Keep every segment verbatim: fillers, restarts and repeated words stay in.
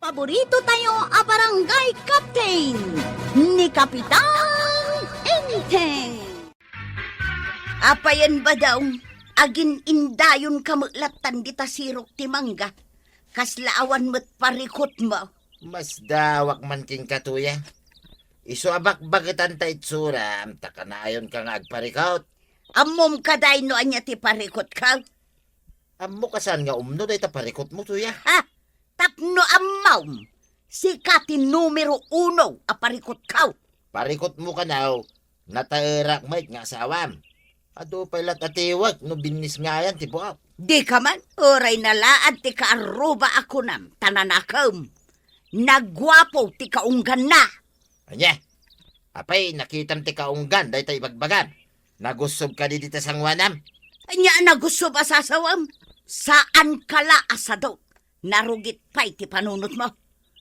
Paborito tayo a barangay captain, ni Kapitan Enteng. Apayen ba daw, agin-indayon ka met lattan dita sirok ti mangga. Kasla awan met parikutmo. Masdawak man kenka, Tuyang. Isu a bakbaketan ta itsuram, ta kanayon ka nga agparikut. Ammom kadi no ania ti parikutko? Ammok a saan nga umno dayta parikutmo, Tuyang. Ha? Tapno ammom, sika ti numero uno a parikutko. Parikutmo kano, nataerak met nga asawam. Adu pay lat a tiwek no binnisngayan ti buak. Dika man, uray nalaad ti kaarruba a kunam, ta nanakem. Naguapo ti kaungganna. Ania? Apay, nakitam ti kaunggan dayta ibagbagam? Nagussob kadi dita sangoanam? Ania a nagussob a sasawem? Saanka la a sadot. Narugit pay ti panunotmo.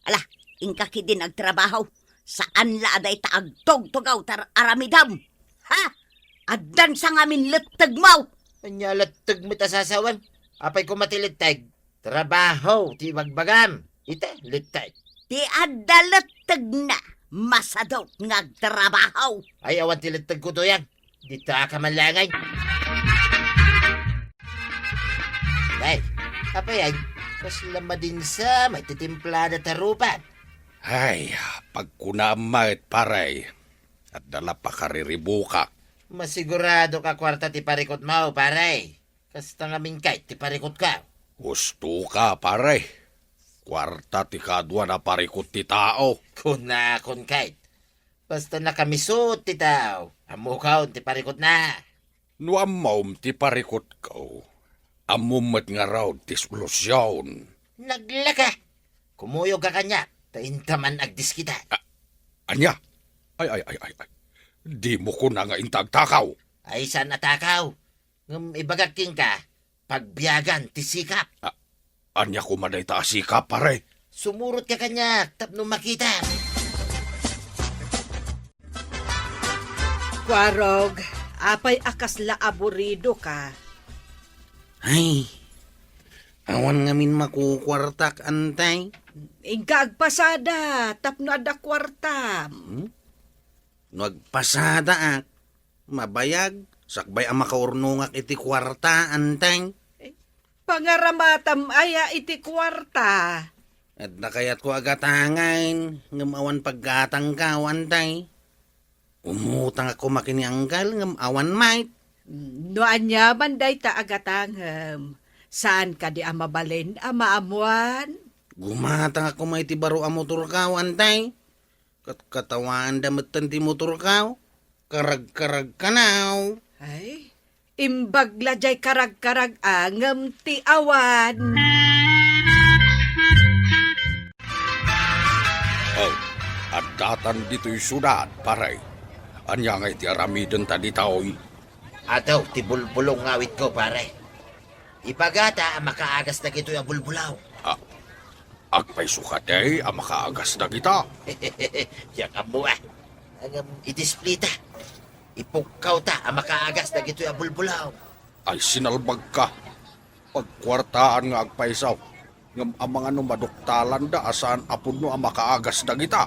Ala, inka ketdin agtrabaho. Saan la a dayta agtugtugaw ti ar-, aramidem. Ha? Addan sa ngamin lettegmo. Ania letteg met a sasawem? Apay koma ti letteg? Trabaho ti ibagbagam. Ita, letteg. Ti adda lettegna, masadot nga agtrabaho. Ay, awan ti lettegko, Tuyang. Dita ka man laeng. Ay, apay ay, kasla madinsa, may titimplada ta rupan. Ay, pagkunam met, pare, adda la pakariribukak. Masigurado ka kuarta ti parikutmo, pare. Kasta ngamin kayat ti parikutko. Husto ka, pare. Kuarta ti kaduan a parikut ti tao. Kunakon kayat. Basta nakamisut ti tao, ammokon ti parikutna. No ammom ti parikutko, ammom met ngarud ti solusion. Naglaka! Kumuyog ka kaniak, ta inta man agdiskita. A-, ania? Ay, ay, ay, ay, ay. Dimo kuna nga inta agtakaw. Ay, saan a takaw? Ngem ibagak kenka, pagbiagan ti sikap. A-, ania koma dayta a sikap, pare? Sumurot ka kaniak tapno makitam. Kuarog, apay a kasla aburido ka? Ay, awan ngamin makukuartak, antay. Inka agpasada tapno adda kuartam. Hmm? No agpasadaak, mabayag, sakbay a makaurnongak iti kuarta, antay. Eh, pangaramatam aya iti kuarta? Adda kayatko a gatangen, ngem awan paggatangko, antay. Umutangak koma ken ni Anggal, ngem awan met. No aniaman dayta a gatangem, saan kadi a mabalin a maammuan? Gumatangak koma iti baro a motorko, antay. Ket katawaanda metten ti motorko. Karagkaragkanaw. Ay, imbag la diay karagkarag-angem ti awan. Oh, addatan ditoy siudad, pare. Ania ngay ti aramidenta ditoy? Adu ti bulbulong nga awitko, pare. Ibagata a makaagas dagitoy a bulbulaw. Ah, agpayso kadi a makaagas dagita? Diak ammo, a. Ngem idisplita. Ipukkawta a makaagas dagitoy a bulbulaw. Ay, sinalbagka. Pagkuartaan nga agpayso. Ngem amangan no maduktalanda a saan a pudno a makaagas dagita.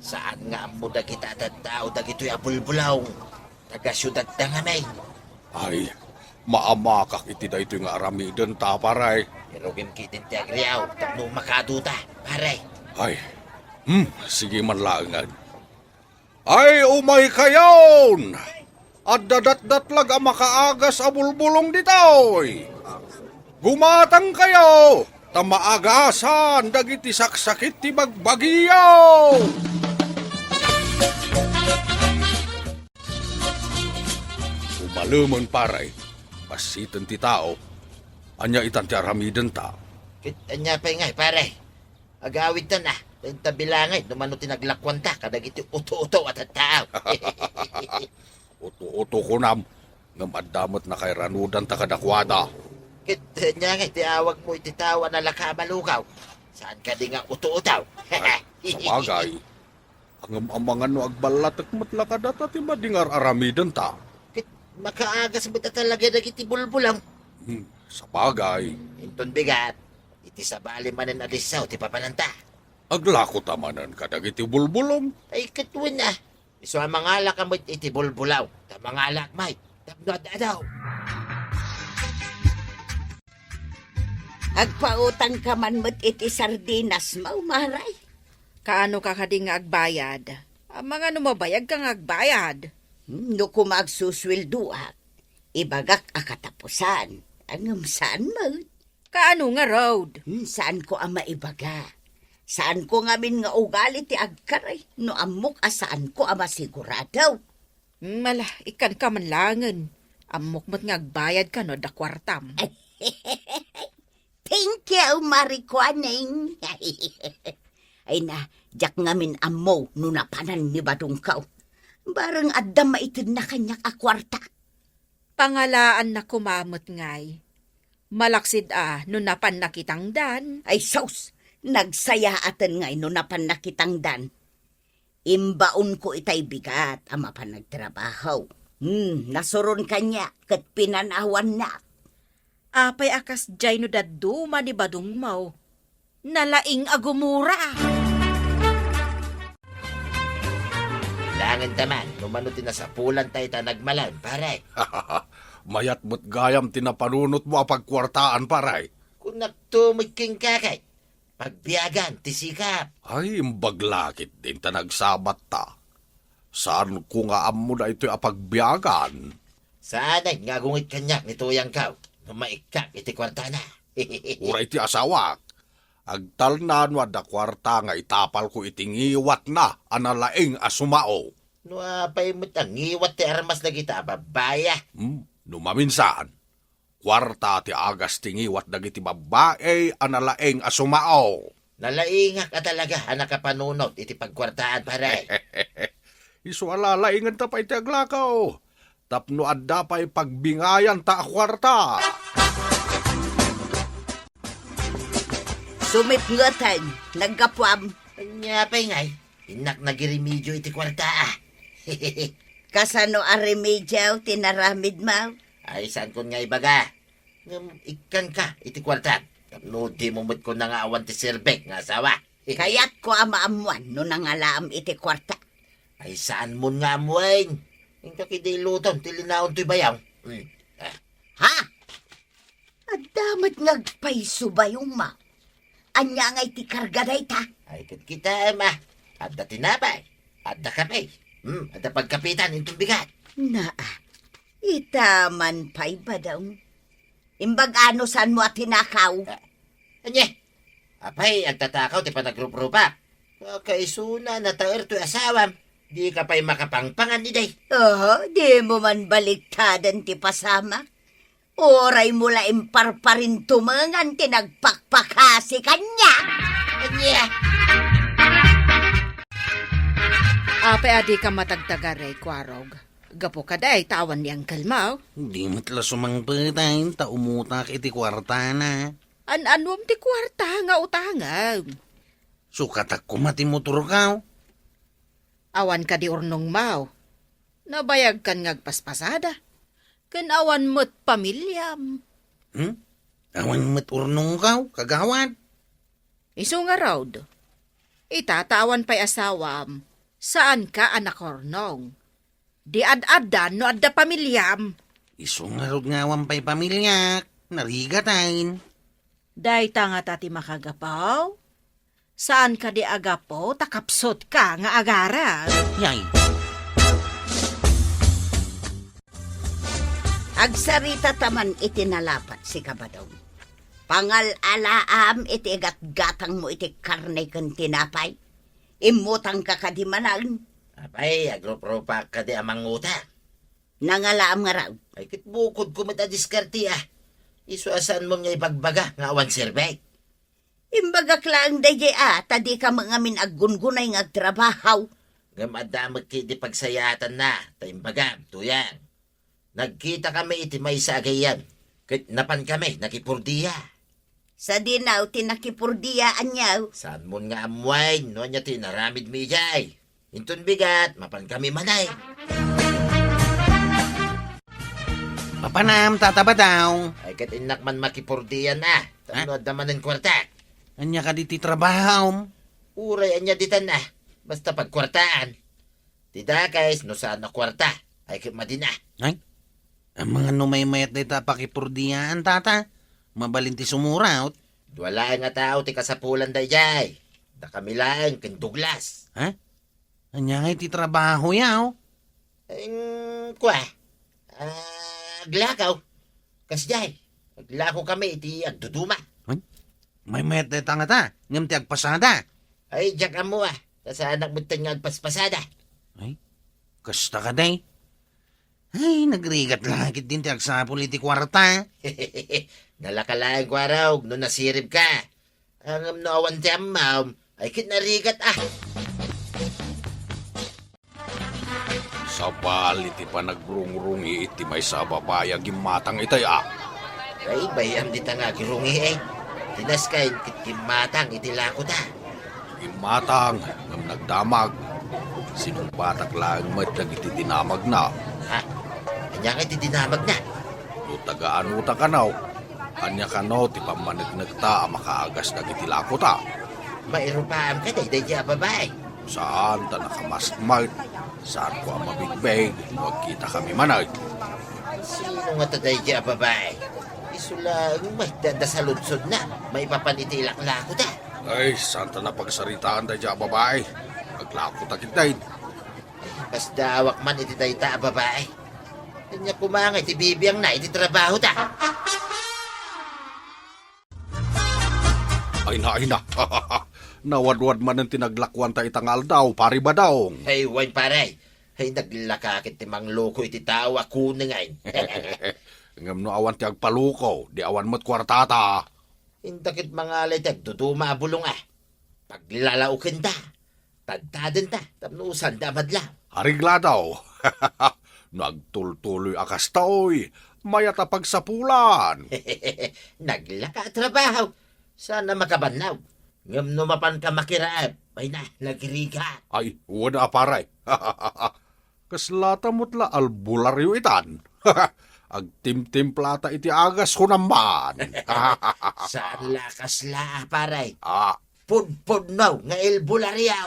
Saan nga ammo dagita a tattao dagitoy a bulbulaw. Taga-siudadda ngamin. Ay, maamakak iti daytoy nga aramidenta, pare. Irugim ketdin ti agriaw tapno makaduta, pare. Ay, hmm, sige man laengen. Ay, umaykayon! Adda datdatlag a makaagas a bulbulong ditoy. Gumatangkayo, ta maagasan dagiti saksakit ti bagbagiyo! Umalemen, pare. Bassit ti tao. Ania itan ti aramidenta? Ket ania pay ngay, pare? Agawidtan a, ta inta bilangay no mano ti naglakuanta kadagiti uto-uto a tattao. Uto-uto kunam, ngem adda met nakairanudanta kadakuada. Ket ania ngay ti awagmo iti tao a nalaka a malugaw? Saan kadi nga uto-uto? Ay, sabagay. Ngem amangan no agballatek met la kadata ti madingar aramidenta. Ket makaagas met a talaga dagiti bulbulong. Hmm, sabagay. Inton bigat, iti sabali manen a disso ti papananta. Aglako ta manen kadagiti bulbulong. Ay, ket wen a. Isu a mangalaka met iti bulbulaw, ta mangalak met tapno ad-adaw. Agpautangka man met iti sardinas, Mao, Maray. Kaano ka kadi nga agbayad? Amangan no mabayagka nga agbayad. Hmm, no koma agsusueldoak, ibagak a katapusan. Ngem saan met. Kaano ngarud? Hmm, saanko a maibaga. Saanko ngamin nga ugali ti agkarek no ammok a saanko a masigurado. Hmm, ala, ikkanka man laengen. Ammok met nga agbayadka no adda kuartam. Thank you, Mari Kuaneng. Ay na, diak ngamin ammo no napanan ni badongko. Bareng adda maitedna kaniak a kuarta. Pangalaanna koma met ngay. Malaksid a no napanna kitangdan. Ay sus, nagsayaaten ngay no napanna kitangdan. Imbaonko itay bigat a mapan nagtrabaho. Hmm, nasuron kaniak ket pinanawannak. Apay a kasdiay no dadduma ni badongmo? Nalaing a gumura. Kailangan ta man, no mano ti nasapulan tayo ta nagmalan, pare. Mayat met gayam ti napanunotmo a pagkuartaan, pare. Kunakto met kenka kay, pagbiagan ti sikap. Ay, imbag la ketdin ta nagsabat ta. Saanko nga ammo daytoy a pagbiagan. Saanen nga agungit kaniak ni tuyangko no maikkak iti kuartana. Uray ti asawak, agtalna no adda kuarta nga itapalko iti ngiwatna a nalaing a sumao. No apay met a ngiwat ti armas dagita a babbai a? Hmm, no maminsan, kuarta ti agas ti ngiwat dagiti babbai a nalaing a sumao. Nalaingak a talaga a nakapanunot iti pagkuartaan, pare. Isu a lalaingenta pay ti aglakaw, tapno adda pay pagbingayanta a kuarta. Sumipngeten, naggapuam. Ania pay ngay, innak nagiremedio iti kuarta a. Kasano a remedio ti naramidmo? Ay, saanko nga ibaga. Ngem ikkanka iti kuarta. Tapno dimo met kuna nga awan ti serbek nga asawa. Kayatko a maammuan no nangalaam iti kuarta. Ay, saanmon nga ammoen. Inka kidi iluton ti linaon toy bayaw. Hmm. Ah. Ha? Adda met nga agpayso bayongmo. Ania ngay ti karga dayta? Ay, ket kitaem a. Adda tinapay. Adda kape. Hmm, adda pagkapitan inton bigat. Naa, ita man pay badong. Imbag a no saanmo a tinakaw. Ah, ania? Apay, agtatakaw ti panagruprupak. Kaisuna, nataer toy asawam. Dika pay makapangpangan idi. Oho, dimo man baliktaden ti pasamak. Uraymo la imparparintumengan ti nagpakpakasi kaniak. Ania? Apay a dika matagtagaray, Kuarog? Gapu kadi ta awan ni Uncle Mau? Di met la sumangpet ta umutak iti kuartana. An-anuem ti kuarta nga utangem? Sukatak koma ti motorko. Awan kadi urnongmo? Nabayagkan nga agpaspasada. Ken awan met pamiliam. Hmm? Awan met urnongko, kagawad? Isu ngarud, ita ta awan pay asawam, saanka a nakaurnong. Di ad-addan no adda pamiliam. Isu ngarud nga awan pay pamiliak, narigaten. Dayta ngata ti makagapu? Saan kadi a gapu ta kapsutka nga agarem? Yay. Agsarita ta man iti nalapat, sika Badong. Pangal-alaam iti igatgatangmo iti karne ken tinapay. Immutangka kadi manen? Apay, agruprupak kadi a mangutang. Nangalaam ngarud? Ay, ket bukodko met a diskarte a. Isu a saanmon nga ibagbaga nga awan serbek. Imbagak laeng daydiay a, ta dika met ngamin aggungunay nga agtrabaho. Ngem adda met ketdi pagsayaatanna, ta imbagam, Tuyang. Nagkitakami iti maysa a gayyem, ket napankami nakipurdia. Sadino ti nakipurdia, aniaw? Saanmon nga ammoen no ania ti inaramidmi idiay. Inton bigat, mapankami manen. Mapanam, Tata Badong. Ay, ket innak man makipurdian a. Tapno adda manen kuartak. Ania kadi ti trabahom? Uray ania ditan a, basta pagkuartaan. Ti dakes, no saan a kuarta, ay ket madin a. Ay, ang mga numaymayat dayta pakipurdiaan, tata. Mabalin ti sumuraot. Dua laeng a tao ti kasapulan daydiay. Dakami laeng ken Douglas. Ha? Ania ngay ti trabaho yaw? Eng, kua. Ah, aglakaw. Kasdiay. Aglako kami iti agduduma. Ay, maymayat dayta ngata, ngem ti agpasada. Ay, diak ammo a. Kasaanak met nga agpaspasada. Ay, kasta kadi. Ay, nagrigat la ketdin ti agsapul iti kuarta. Nalaka laeng kuarog no nasirib ka. Ngem no awan ti ammam, ay ket narigat a. Sabali ti panagrungrungi iti maysa a babai a gimmatang itay a. Ay, bay-am dita nga agrungi, eh. Ti naskay ket gimmatang iti lakuta. Gimmatang, ngem nagdamag. Sinungbatak laeng met dagiti dinamagna. Ha? Ania ngay ti dinamagna? No taga-ano ta kano? Ania kano ti pammaneknekta a makaagas dagiti lakuta? Mairupaam ka daydiay a babai? Saan ta nakamaskmay. Saanko a mabigbeg no agkita kami manen. Sino ngata daydiay a babai? Isu laeng met ti adda sa ludsodna maipapan iti ilaklako da. Ay, saan ta napagsaritaan daydiay a babai? Aglako ta ketdin. Kasdawak man iti dayta a babai. Ania koma nga iti bibiangna iti trabaho da. Ay na, ay na. Nawadwad manen ti naglakuanta ita nga aldaw, Pare Badong. Ay, wen, pare. Ay, naglaka ket ti mangloko iti tao a kunengen. Ngem no awan ti agpaloko, di awan met kuartata. Inta ket mangalay ti agduduma a bulong a. Paglalaukenta. Tadtadenta, tapno sanda a madlaw. Areglado. No agtultuloy a kasta, oy, mayat a pagsapulan. Naglaka a trabaho, saan a makabannog. Ngem no mapanka makiraep, ay na, nagrigat. Ay, wen a, pare. Kaslata met la albularyo itan. Agtimtimplata iti agas, kunam man. Saan la kasla, pare. Ah, pudpudno nga albularyo.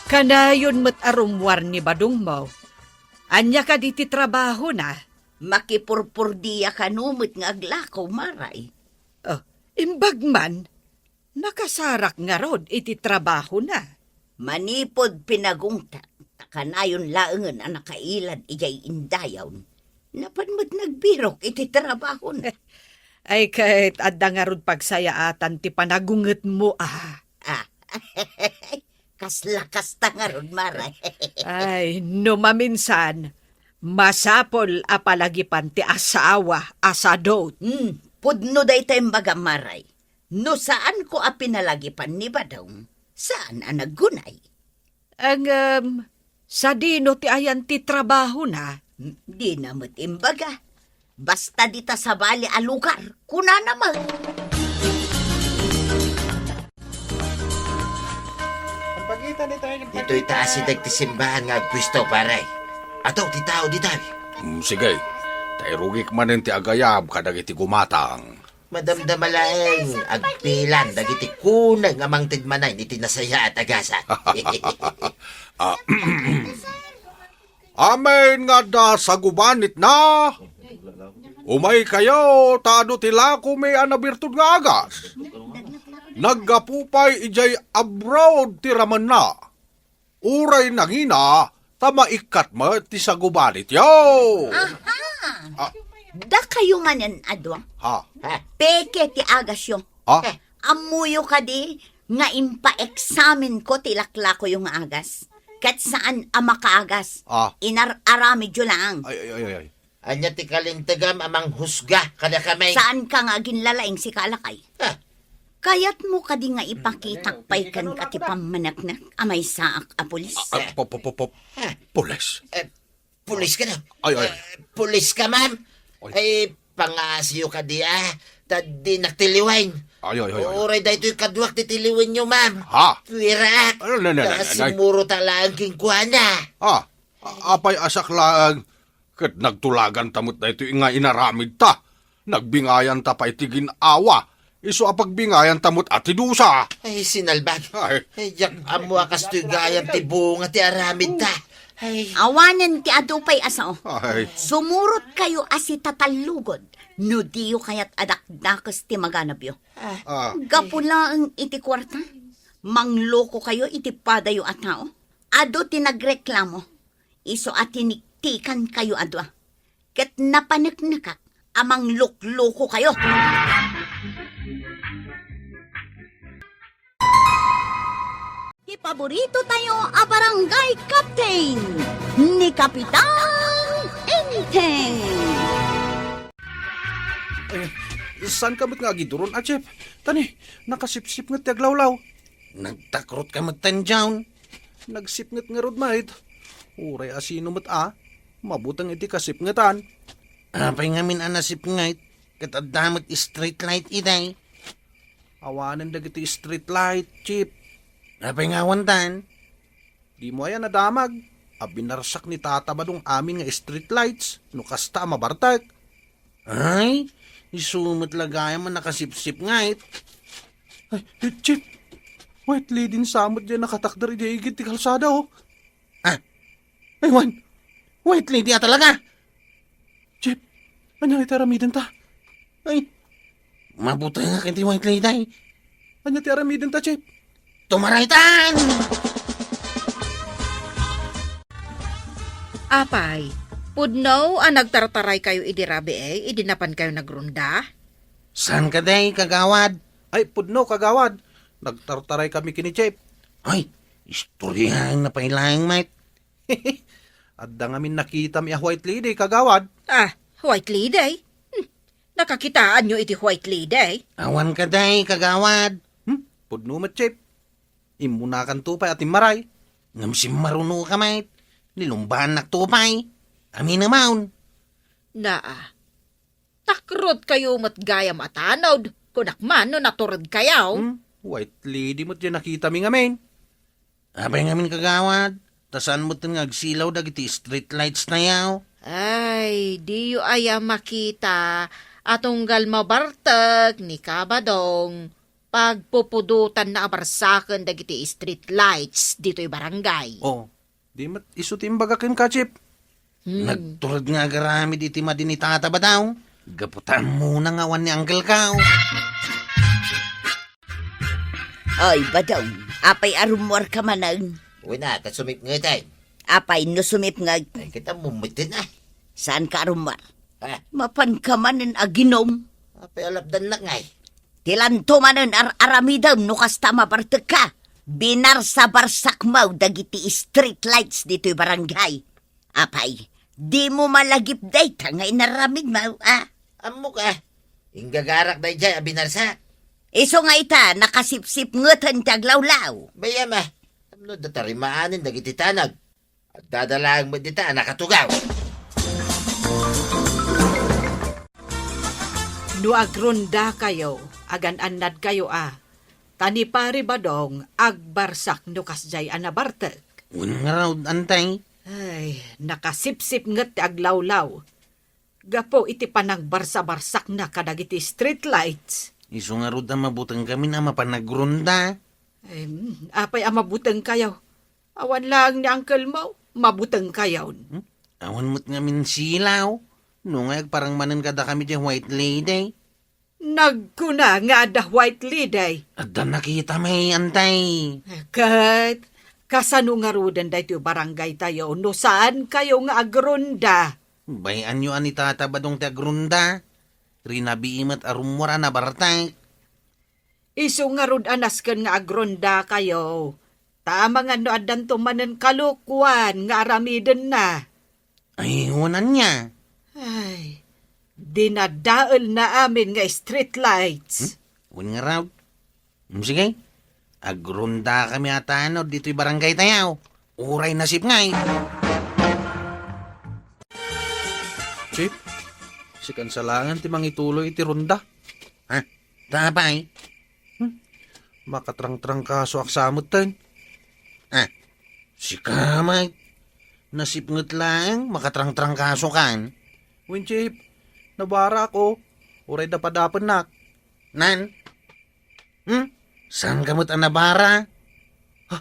Kanayon met a rummuar ni Badongmo. Ania kadi ti trabahona? Makipurpurdia kano met nga aglako, Maray. Oh, imbag man, nakasarak ngarud iti trabahona. Manipud pinagungtak, ta kanayon laengen a nakailad idiay indayaw, napan met nagbirok iti trabahona. Ay, ket adda ngarud pagsayaatan ti panagungetmo, a. Ah, kasla kasta ngarud, Maray. Ay, no maminsan, masapul a palagipan ti asawa a sadot. Hmm, pudno dayta imbagam, Maray. No saanko a pinalagipan ni Badong, saan a naggunay. Ngem, sadino ti ayan ti trabahona? Dina met imbaga. Basta dita sabali a lugar, kunana met. Ditoy ta asideg ti simbahan nga agpuesto, pare. Adu ti tao ditoy. Mm, sige. Ta irugik manen ti agayab kadagiti gumatang. Madamdama laeng agpilan dagiti kuneng a mangted manen iti nasayaat a gasat. Ah, amin nga adda sagubanitna, umaykayo ta adu ti lakomi a nabirtud nga agas. Naggapu pay idiay abroad ti ramenna. Uray nangina, ta maikkat met ti sagubanityo. Aha! Ah. Dakayo manen a dua. Ha? Peke ti agasyo. Ah? Ammoyo kadi nga impaeksamenko ti laklakoyo nga agas? Ket saan a makaagas. Ah. Inar-aramidyo laeng. Ay, ay, ay, ay, ay. Ania ti kalintegam a manghusga kadakami? Saanka nga aginlalaing sika a lakay? Ah. Kayatmo kadi nga ipakitak pay kenka ti pammaneknek a maysaak a pulis? Ah, ah, po, po, po, po. Ah. Pulis? Eh, pulis ka na? Ay, ay. Eh, pulis ka, ma'am? Ay. Ay, pangasiyo kadi, ah. Ta dinak tiliwen. Ay, ay, ay, ay. Uray daytoy kaduak ti tiliwenyo, ma'am. Ha? Puwiraak. Ay, nay, nay, nay, nay, nay. Ta simuro ta laeng kenkuana. Ah, a-, apay a saklang ket nagtulaganta met daytoy nga inaramidta. Nagbingayanta pay ti gin-awa. Isu a pagbingayanta met a ti dusa. Ay, sinalbag. Ay. Ay, diak ammo a kastoy gayam ti bunga ti aramidta. Ay. Awanen ti adu pay a sao. Ay. Sumurot kayo a sitatallugod no diyo kayat a dakdakes ti maganabyo. Ah. Ah. Gapu laeng iti kuarta, manglokokayo iti padayo a tao. Adu ti nagreklamo. Isu a tiniktikankayo a dua. Ket napaneknekak a mangluklukokayo. Ti paborito tayo a barangay captain, ni Kapitan Enteng. Eh, saan ka met nga agiduron, a, Chip? Tani, nakasipsip nga ti aglawlaw. Nagtakrot ka met, Tanjaon. Nagsipnget ngarud met. Uray a sino met a, mabuteng iti kasipngetan. Apay ngamin a nasipnget, ket adda met street light idiay? Awanen dagiti street light, Chip. Apay nga awantan? Dimo aya nadamag a binarsak ni Tata Badong amin nga street lights no kasta a mabartek? Ay, isu met la gayam a nakasipsipnget. Ay, Chip! White lady sa met diay nakatakder idiay igid ti kalsada, oh. Ah, ay, wen! White lady a talaga! Chip, ania ti aramidenta? Ay, mabutengak iti white lady. Ania ti aramidenta, Chip? Tumaraytan! Apay, pudno a nagtartaray kayo idi rabii, idi napan kayo nagrunda? Saan kadi, kagawad? Ay, pudno, kagawad. Nagtartaray kami ken ni Chip. Ay, istoryaenna pay laeng met. Adda ngamin nakitam a white lady, kagawad. Ah, white lady? Hmm, nakakitaanyo iti white lady? Awan kadi, kagawad. Hmm, pudno met, Chip. Immunakanto pay a timmaray. Ngem simmarunoka met. Nilumbaannakto pay. Aminemon. Naa. Takrot kayo met gayam a tanod. Kunak man no natured kayo. Hmm? White lady met diay nakitami ngamin. Apay ngamin, kagawad, ta saan metten nga agsilaw dagiti street lights tayo? Ay, diyo aya makita a tunggal mabartek ni Kabadong, pagpupudotanna a barsaken dagiti street lights ditoy barangay. Oh, di met isu ti imbaga kenka, Chip. Hmm. Nagtured nga agaramid iti madi ni Tata Badong. Gapu ta ammona nga awan ni Uncle Kao. Oy, Badong, apay a rummuarka manen? Wen a, ta sumipngeten. Apay no sumipnget? Ay, kita mumiten, ah. Saanka a rummuar? Ah. Mapanka manen aginom? Apay a lapdannak ngay? Ti lanto manen ar-aramidem no kasta a mabartekka. Binarsa-barsakmo dagiti street lights ditoy barangay. Apay, dimo malagip dayta nga inaramidmo, a? Ammok, a. Inggagarak daydiay a binarsak. Isu nga ita, nakasipsipngeten ti aglawlaw. Bay-am, a. Tapno adda tarimaanen dagiti tanag. Addada laeng met dita a nakatugaw. No agrundakayo, agan-annadkayo a. Ta ni Pari Badong, agbarsak no kasdiay a nabartek. Wen ngarud, Antay? Ay, nakasipsipnget ti aglawlaw. Gapu iti panangbarsa-barsakna kadagiti street lights. Isu ngarud a mabutengkamin a mapan agrunda. Em, apay a mabutengkayo? Awan laeng ni uncle mo, mabutengkayon. Hmm? Awan met ngamin silaw. No nga agparang manen kadakami diay white lady. Nagkuna nga adda white lady. Adda nakitami, Antay. Ket, kasano ngaruden daytoy barangay tayo no saan kayo nga agrunda? Bay-anyo a ni Tata Badong ti agrunda. Rinabii met a rummuar a nabartek. Isu ngarud a nasken nga agrunda kayo. Ta amangan no addanto manen kalokuan nga aramidenna. Ay, wen ania? Ay, dinadaelna amin nga street lights. Hmm? Wen ngarud. Hmm, sige. Agrundakami a tanod ditoy barangay tayo. Uray nasipnget. Chip, sikan sa laeng ti mangituloy iti runda. Ha? Ta apay? Hmm? Makatrangtrangkasoak sa metten. Ah, sika met. Nasipnget laeng, makatrangtrangkasokan. Wen, Chip, nabarak, o. Uray dapadapennak. Nan? Hmm? Saanka met a nabara? Ha?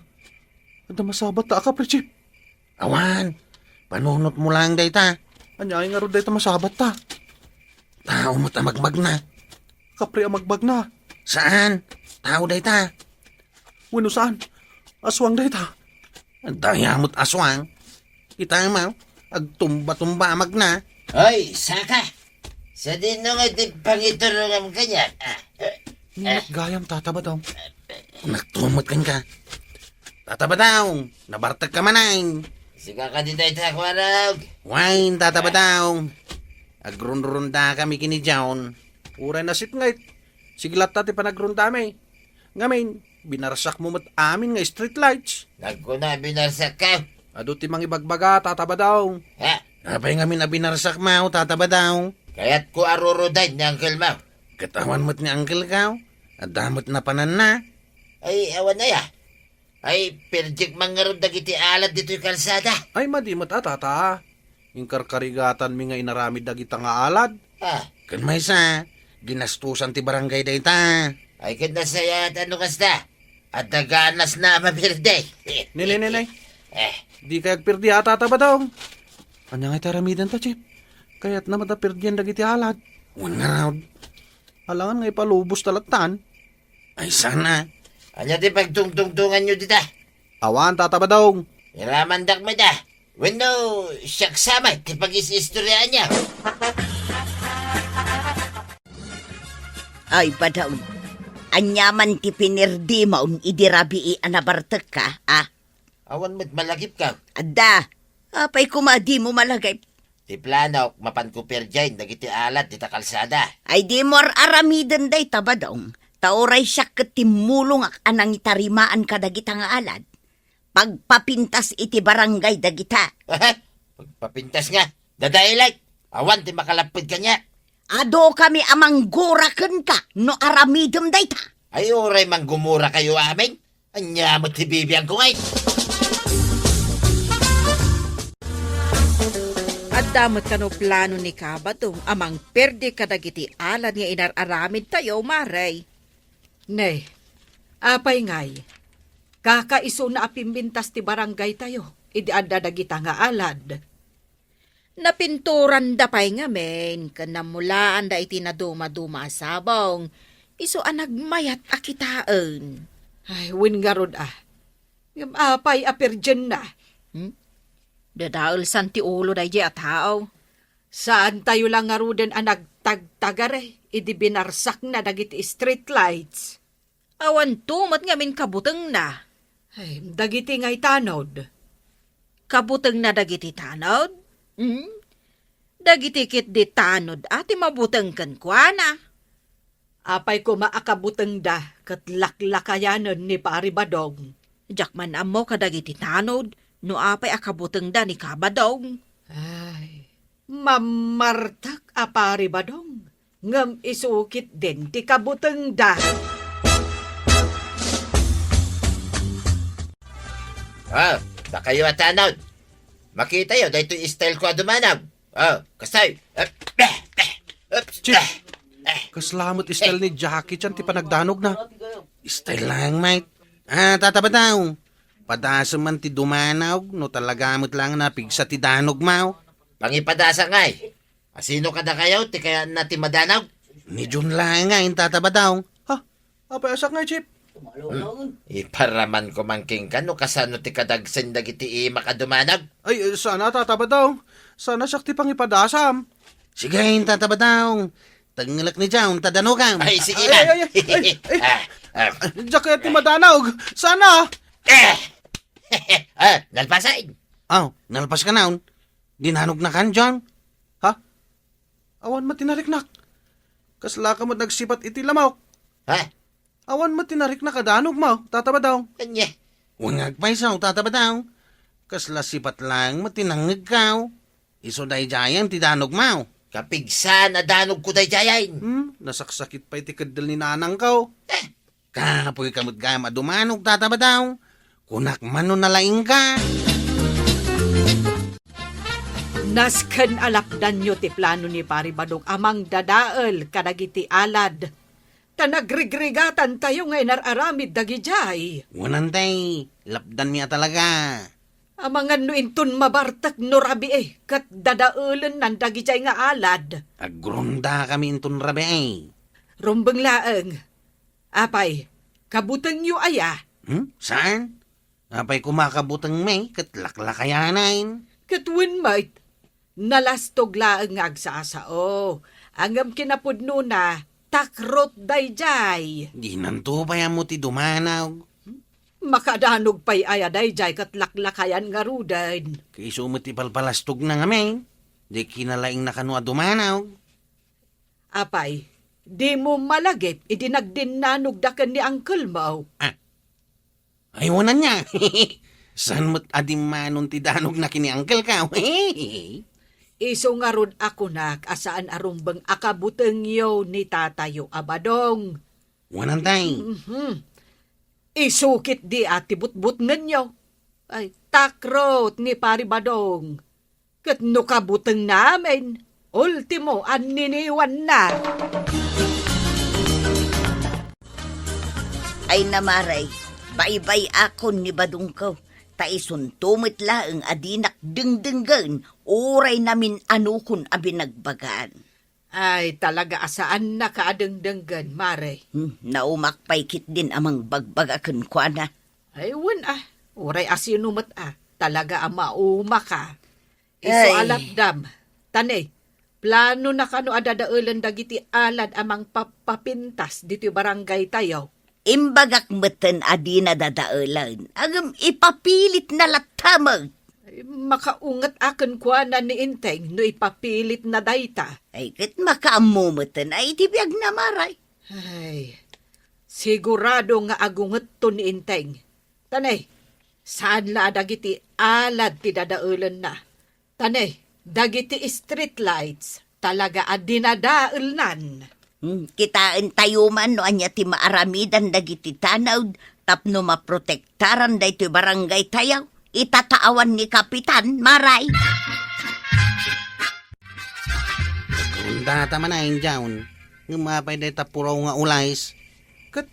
Adda masabatta a kapri, Chief? Awan. Panunotmo laeng dayta. Aniay ngarud dayta masabatta? Tao met a magbagna. Kapri a magbagna? Saan. Tao dayta. Wenno saan. Aswang dayta. Daya met aswang. Kita mo, agtumba-tumba a magna. Hoy, saka! Sadino nga ti pangiturongam kaniak? Ah, eh, Ninat gayam, Tata Badong. Naktumet kenka. Tata Badong, nabartek ka manen. Sika kadi dayta, Kuarog? Wen, Tata Badong. Agrunrunda kami kini John. Uray nasipnget. Sige latta ti panagrundami. Ngamin, binarsakmo met amin nga street lights. Nagkuna, binarsakka? Adu ti mangibagbaga, Tata Badong. Ha? Apay ngamin a binarsakmo, Tata Badong? Kayatko a rurudayen ni uncle mo. Ket awan met ni uncle ko. Adda met napananna. Ay, awan aya. Ay, perdiek man ngarud dagiti alad ditoy kalsada. Ay, madi met a, Tata. Inkarkarigatanmi nga inaramid dagita nga alad. Ah. Ken maysa, ginastusan ti barangay dayta. Ay, ket nasayaat no kasta. Adda ganasna a maperde. Ne, ne, ne, ne. Eh. Dikay agperde a, Tata Badong. Ania nga iti aramidenta, Chief? Kayatna met a perdian dagiti alad. Wen ngarud. Alangan nga ipalubos ta lattan. Ay, sana. Ania ti pagtungtungtunganyo dita? Awan, Tata Badong. Iramandak met a. Wenno, siak sa met ti pagis-istoryaanyo. Ay, Badong. Ania man ti pinerdimon idi rabii a nabartekka, a? Awan met malagipko. Adda. Apay koma dimo malagip? Ti planok, mapanko perdiaen dagiti alad dita kalsada. Ay, dimo ar-aramiden dayta, Badong. Ta uray siak ket timmulongak a nangitarimaan kadagita nga alad. Pagpapintas iti barangay dagita. Pagpapintas nga? Dadaelek! Awan ti makalapped kaniak. Adu kami a manggura kenka no aramidem dayta. Ay, uray manggumura kayo amin. Ania met ti bibiangko ngay? Adda met kano plano ni Kabadong a mangperde kadagiti alad nga inar-aramidtayo, Mare? Ne, apay ngay? Kakaisuna a pimbintas ti barangaytayo idi adda dagita nga alad. Napinturanda pay ngamin ken nammulaanda iti nadumaduma a sabong, isu a nagmayat a kitaen. Ay, wen ngarud a. Ngem apay a perdienna? Hmm? Dadaelsan ti ulo daydiay a tao. Saantayo la ngaruden a nagtagtagare idi binarsakna dagiti street lights. Awanto met ngamin kabutengna. Ay, dagiti ngay tanod? Kabutengna dagiti tanod? Hmm? Dagiti ketdi tanod a ti mabuteng kenkuana. Apay koma a kabutengda ket laklakayanen ni Pari Badong? Diak man ammo kadagiti tanod no apay a kabutengda ni Kabadong. Ay, mammartek a Pari Badong. Ngem isu ketdin ti kabutengda. Ah, dakayo a tanod. Makitayo daytoy style ko a dumanag. Ah, kastoy. Ah, ah, ah, ah, Chief, ah, ah. Kasla met style ni Jackie Chan ti panagdanogna. Style lang, mate. Ah, Tata Badong. Padasem man ti dumanag no talaga met lang napigsa ti danogmo. Pangipadasak ngay. Asino kadakayo ti kayatna ti madanog? Ni Jun laeng ngay, Tata Badong. Ha? Apay a siak ngay, Chief? Hmm. Iparaman ko man kenka no kasano ti kadagsen dagiti imak a dumanag. Ay, sana, Tata Badong. Sana siak ti pangipadasam. Sige, Tata Badong. Tengngelek ni John ta danogam. Ay, sige lang. Ay, ay, ay, ay, ay. Ah, ah. Diak kayat ti madanog. Sana. Eh! Ah, nalpasen. Aw, nalpaskanaon. Dinanognakan, John? Ha? Awan met ti nariknak. Kaslaka met nagsipat iti lamok. Ha? Awan met ti nariknak a danogmo, Tata Badong. Ania? Wen nga agpayso, Tata Badong. Kasla sipat laeng met ti nangngegko. Isu daydiayen ti danogmo. Kapigsaan a danogko daydiayen. Hmm, nasaksakit pay ti keddel ni nanangko. Eh, Kapoyka met gayam a dumanog, Tata Badong. Kunak man no nalaingka. Nasken a lapdanyo ti plano ni Pari Badong a mangdadael kadagiti alad. Ta nagrigrigatantayo nga inar-aramid dagidiay. Wen, tay, lapdanmi a talaga. Amangan no inton mabartek no rabii ket dadaelennan dagidiay nga alad. Agrondakami inton rabii. Rumbeng laeng. Apay, kabutengyo aya? Hmm? Saan? Apay koma kabutengmi ket laklakayanan. Ket wen met, nalastog laeng nga agsasao. Ngem kinapudnona, takrot daydiay. Dinanto pay ammo ti dumanaw. Makadanog pay aya daydiay ket laklakayan ngaruden. Kaiso met ti palpalastogna ngamin. Di kinalaingna kano a dumanaw. Apay, dimo malagip idi nagdinnanogda ken ni uncle mo? Ah. Ay, wen ania. Saan met a dimmanon ti danogna ken ni uncle ko? Isu ngarud a kunak a saan a rumbeng a kabutengyo ni tatayo a Badong. Wen, tay. Mhm. Isu ketdi a ti butbutngenyo. Ay, takrot ni Pari Badong. Ket no kabutengna amin, ultimo a niniwanna. Ay, Mare, baybay-akon ni Badongko, ta isunto met laeng a dinak dengdenggen uray namin-anokon a binagbagaan. Ay, talaga a saannaka a dengdenggen, Mare. Hmm, naumak pay ketdin a mangbagbaga kenkuana. Ay, wen a, uray a sino met a, talaga a maumaka. Isu a lapdam. Tani, planona kano a dadaelen dagiti alad a mangpappapintas ditoy barangaytayo? Imbagak metten a dina dadaelen, ngem ipapilitna latta met. Ay, makaunget a kenkuana ni Enteng no ipapilitna dayta. Ay, ket makaammo metten a iti biagna, Mare. Ay, sigurado nga agungetto ni Enteng. Tani, saan la a dagiti alad ti dadaelenna. Tani, dagiti street lights, talaga a dinadaelnan. Hmm, kitaentayo man no ania ti maaramidan dagiti tanod tapno maprotektaran daytoy barangaytayo. Itataawan ni Kapitan, Mare. Undata man a, Injaon. Ngem apay dayta puraw nga ules? Ket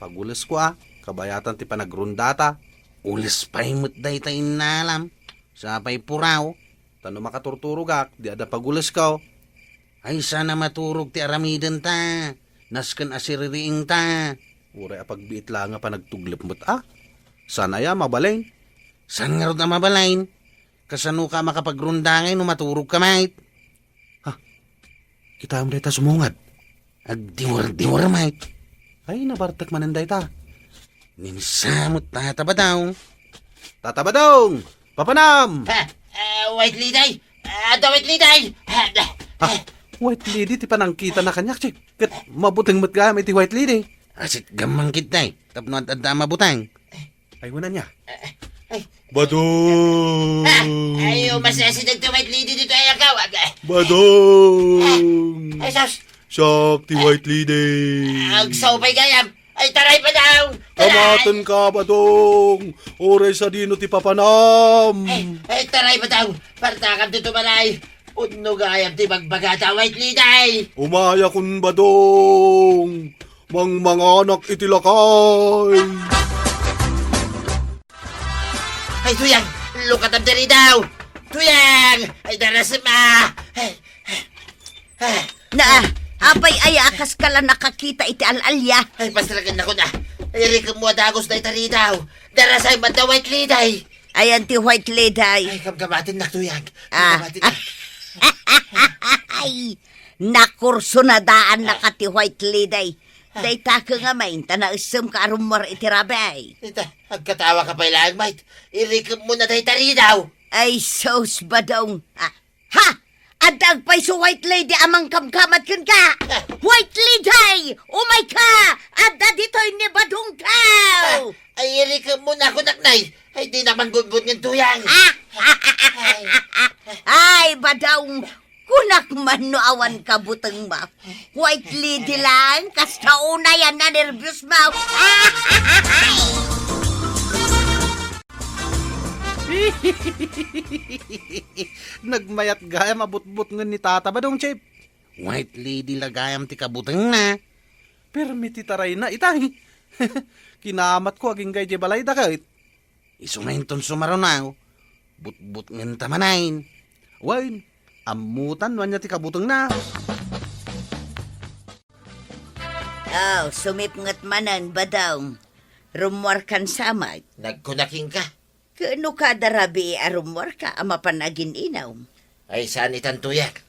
pagulesko a, kabayatan ti panagrundata. Ules pay met dayta innalam. Sa pay puraw, ta no makaturturogak, di adda pagulesko. Ay, saan a maturog ti aramidenta. Nasken a siririingta. Uray a pagbiit la nga panagtuglep met a. Saan aya mabalin? Saan ngarud a mabalin? Kasano ka makapagrunda ngay no maturog ka met? Ha? Kitaem dayta sumungad. Agdiwardiwar met. Ay, nabartek manen dayta. Ninsamot Tata Badong. Tata Badong! Papanam! Ha? Ah, White Lady! Ah, adda White Lady! Ah, ah, Ha? White Lady ti panangkitana kaniak, Chief. Ket mabuteng met gayam iti White Lady. Asit gammang kitay. Tapno ad-adda a mabuteng. Ay, wen ania? Ay. Badong! Ah! Ay, umasideg ti White Lady ditoy, ay, agaw. Ah! Badong! Ay, sus! Siak ti White Lady. Agsaw pay gayam. Ay, taray, Badong! Taray! Kamatenka, Badong! Uray sadino ti papanam? Ay, ay, taray, Badong! Partakam dito, balay! Pudno gayam ti bagbagata, White Lady! Umayakon, Badong! Mangmanganak iti lakay! Ay, Tuyang! Lukatam diri daw! Tuyang! Ay, darasem a! Ay, ay, ay. Na, apay aya a kaskala nakakita iti al-alia? Ay, pasragen nako na. Ay, irikemmo a dagus dayta ridaw. Darasay man da White Lady. Ayan ti White Lady. Ay, kamkamatennak, Tuyang. Ah. Kamkamatennak. Ay, nakursunadaan na ka ti White Lady. Dayta ka nga main, ta naesemka a rummuar iti rabii. Ita, agkatawa ka pay laeng, mait. Irikemmo na dayta ridaw. Ay, sus, Badong. Ah, ha? Adda agpayso White Lady a mangkamkamat kenka? Ah. White Lady! Umayka! Adda ditoy ni Badongko! Ah, ay, irikemmo na ako, naknay. Ay, di naman bunbun ngan Tuyang. Ah! Ay. Ay, Badong. Kunak man no awan kabutengmo. White Lady lang, kasta unay a nanerbios mo. Nagmayat gayam a butbutngen ni Tata Badong, Chief. White Lady la gayam ti kabutengna. Permi ti tarayna itay. Kinamatko agingga idiay balayda ket. Isu nga inton sumaruno, butbutngenta manen. Wen, ammotan no ania ti kabutengna. Oh, sumipnget manen, Badong. Rummuarkan sa met. Nagkuna kenka. Ket no kada rabii a rummuarka a mapan agin-inom? Ay, saan itan, Tuyak.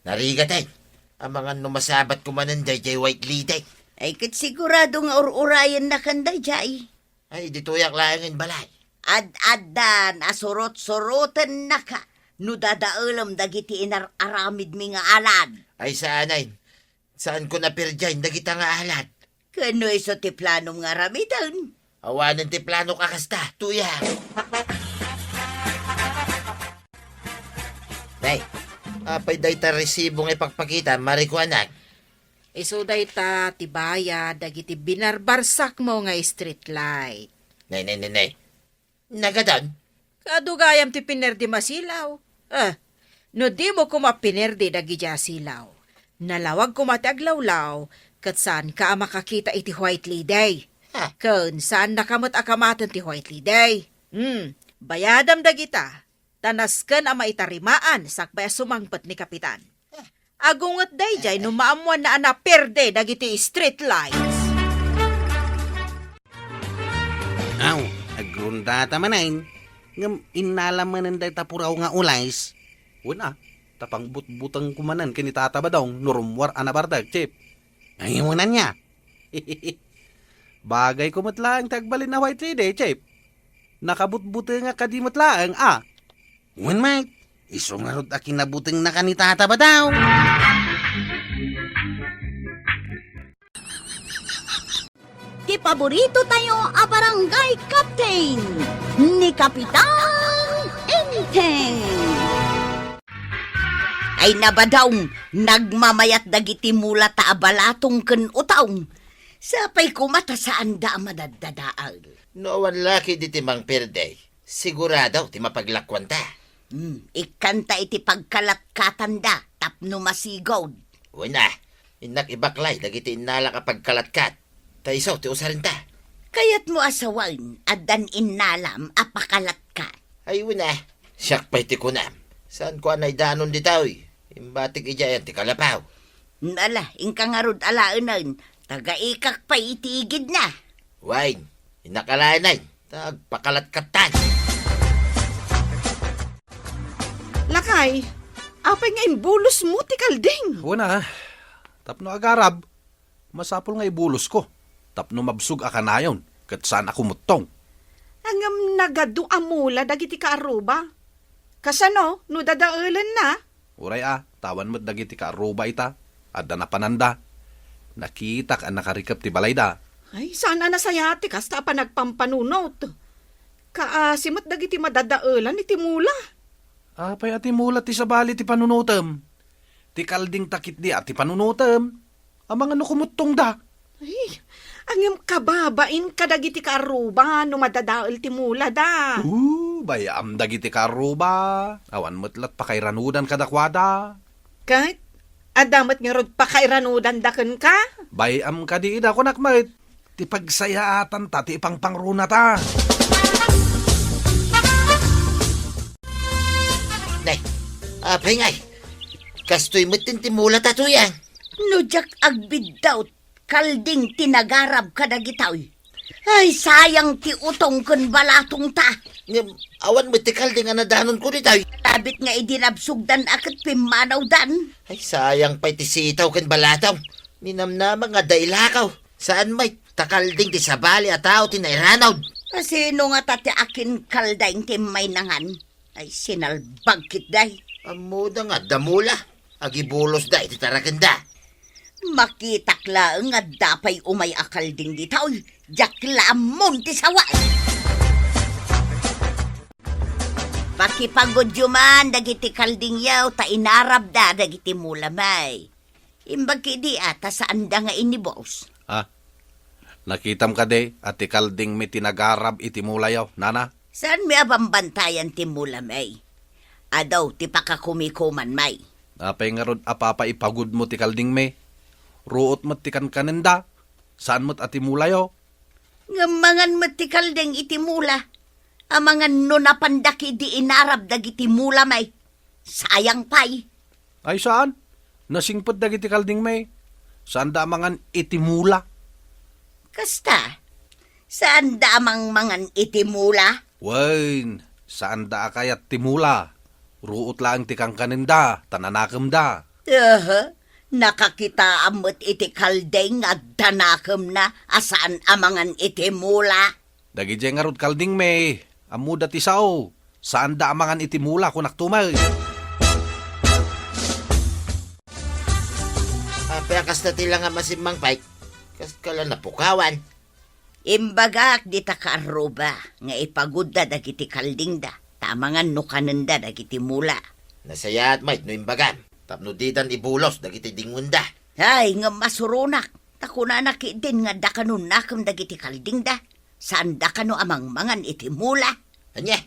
Narigaten. Amangan no masabatko manen daydiay White Lady. Ay, ket sigurado nga ur-urayennakan daydiay. Ay, ditoyak laengen balay. Ad-addan a surot-surotennaka no dadaelem dagiti inar-aramidmi nga alad. Ay, saanen. Saanko a perdiayen dagita nga alad. Ket no isu ti planom nga aramiden? Awanen ti planok a kasta, Tuyak. Nay, apay dayta resibo nga ipakpakita, Mari, kuanak? Isu dayta ti bayad dagiti binarbarsakmo nga street light. Nay, nay, nay, nay. Nagadan? Adu gayam ti pinerdim a silaw. Eh, no dimo koma pinerdi dagidiay a silaw, nalawag koma ti aglawlaw, ket saanka a makakita iti White Lady. Ha? Ken saannaka met a kamaten ti White Lady. Hmm, bayadam dagita, ta nasken a maitarimaan sakbay a sumangpet ni Kapitan. Agunget daydiay no maammoanna a naperde dagiti street lights. Aw, agrundata manen, ngem innalam manen dayta puraw nga ules. Wen a, ta pangbutbutengko manen ken ni Tata Badong no rummuar a nabardek, Chief. Ay, wen ania? Bagayko met laeng ti agbalin a White Lady, Chief. Nakabutbutengak kadi met laeng, a? Wen met, isu ngarud a kinabutengna ken ni Tata Badong. Ti paborito tayo a barangay captain, ni Kapitan Enteng. Ay, nabadaw, nagmamayat dagiti mulata a balatong ken utong. Sapay koma ta saanda a madaddadael. No awan la ketdi ti mangperde, sigurado ti mapaglakuanta. Hmm, ikkanta iti pagkalatkatanda tapno masigud. Wen a, innak ibaklay dagiti innalak a pagkalatkat. Ta isu ti usarenta. Kayatmo a sawen, addan innalam a pakalatkat. Ay, wen a, siak pay ti kunam. Saanko a naidanon ditoy? Imbatik idiay ti kalapaw. Ala, inka ngarud alaenen, tagaikak pay iti igidna. Wen, innak alaenen, ta agpakalatkattan. Lakay, apay nga imbulosmo ti kalding? Wen a, tapno agarab, masapul nga ibulosko, tapno mabsog a kanayon, ket saan a kumuttong. Ngem nagadu a mula dagiti kaarruba. Kasano no dadaelenna? Uray a, ta awan met dagiti kaarruba ita, adda napananda. Nakitak a nakarikep ti balayda. Ay, saan a nasayaat ti kasta a panagpampanunot. Kaasi met dagiti madadaelan iti mula. Apay a ti mula ti sabali ti panunotem? Ti kalding ta ketdi a ti panunotem. Amangan no kumuttongda. Ay, ngem kababain kadagiti kaarruba no madadael ti mulada. Oo, bay-am dagiti kaarruba. Awan met lat pakairanudan kadakuada. Ket, adda met ngarud pakairanudanda kenka? Bay-am kadi ida, kunak met. Ti pagsayaatanta ti ipangpangrunata. Nay, apay ngay? Kastoy met ti mula ta, Tuyang. No diak agbiddawt, kalding ti nagarab kadagitoy. Ay, sayang ti utong ken balatongta. Ngem, awan met ti kalding a nadanonko ditoy. Sabit nga idi nabsogdan a ket pimmanawdan. Ay, sayang pay ti sitaw ken balatong. Ninamnama nga adda ilakaw. Saan met, ta kalding ti sabali a tao ti nairanud. Asino ngata ti akin kalding ti immaynangan? Ay, sinalbag ketdi. Ammoda nga adda mula. Agibulosda iti tarakenda. Makitak laeng nga adda pay umay a kalding ditoy. Diak la ammon ti sawen. Pakipagudyo man dagiti kaldingyo ta inarabda dagiti mulami. Imbag ketdi a ta saanda nga inibus. Ah, nakitam kadi a ti kaldingmi ti nagarab iti mulayo, nana? Saanmi a bambantayan ti mulami? Adu ti pakakumikumanmi. Apay ngarud a papaipagudmo ti kaldingmi? Ruot met ti kankanenda. Saan met a ti mulayo? Ngem mangan met ti kalding iti mula. Amangan no napanda ketdi inarab dagiti mula, may. Sayang pay. Ay, saan? Nasingpet dagiti kalding, may. Saanda a mangan iti mula. Kasta, saanda a mangmangan iti mula? Wen, saanda a kayat ti mula. Ruot laeng ti kankanenda, ta nanakemda. Aha, nakakitaam met iti kalding nga adda nakemna a saan a mangan iti mula. Dagidiay ngarud kalding, may, ammoda ti sao. Saanda a mangan iti mula, kunak tumaw. Apay a kasta ti langam a simmangpet? Kas kala napukawan. Imbagak dita kaarruba nga ipagudda dagiti kaldingda, ta amangan no kanenda dagiti mula. Nasayaat met no imbagam, tapno didan ibulos dagiti dingngenda. Ay, ngem masuronak, ta kunana ketdin nga adda kano nakem dagiti kaldingda, saanda kano a mangmangan iti mula. Ania?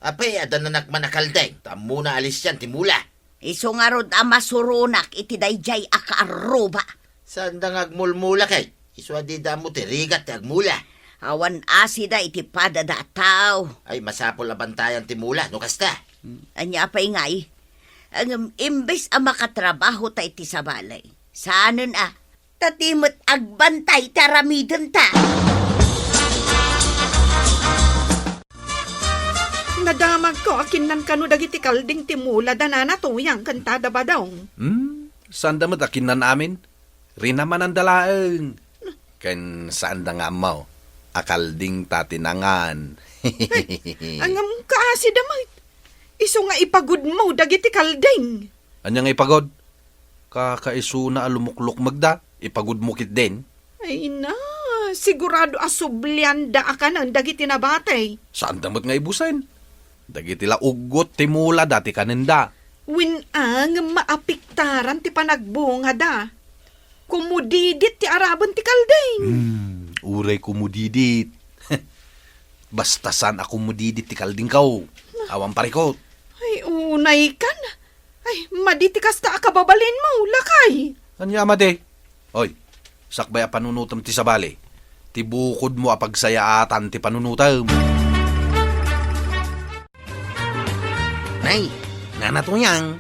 Apay, adda nanakman a kalding, ta ammona a lisian ti mula. Isu ngarud a masuronak iti daydiay a kaarruba. Saanda nga agmulmula ket isu a dida ammo ti rigat ti agmula. Awan asida iti padada a tao. Ay, masapul a bantayan ti mula no kasta. Hmm, ania pay ngay? Ngem imbes a makatrabaho ta iti sabali, saanen a, ta ti met agbantay ti aramidenta. Nadamagko a kinnan kano dagiti kalding ti mula da Nana Tuyang ken Tada Badong. Hmm, saanda met a kinnan amin? Rinamananda laeng. Ken saanda nga ammo a kalding ta ti nangan. Ay, ngem kaasida met. Isu nga ipagudmo dagiti kalding. Ania nga ipagud? Kakaisuna a lumuklukmegda, ipagudmo ketdin. Ay na, sigurado a sublianda a kanen dagiti nabati. Saanda met nga ibusen? Dagiti la uggot ti mula da ti kanenda. Wen a, ngem maapektaran ti panagbungada. Kumudidit ti araben ti kalding. Hmm, uray kumudidit. Basta saan a kumudidit ti kaldingko. Awan parikut. Ay, unaykan. Ay, madi ti kasta a kababalinmo, lakay. Ania a madi? Oy, sakbay a panunotem ti sabali, ti bukodmo a pagsayaatan ti panunotem. Nay, Nana Tuyang,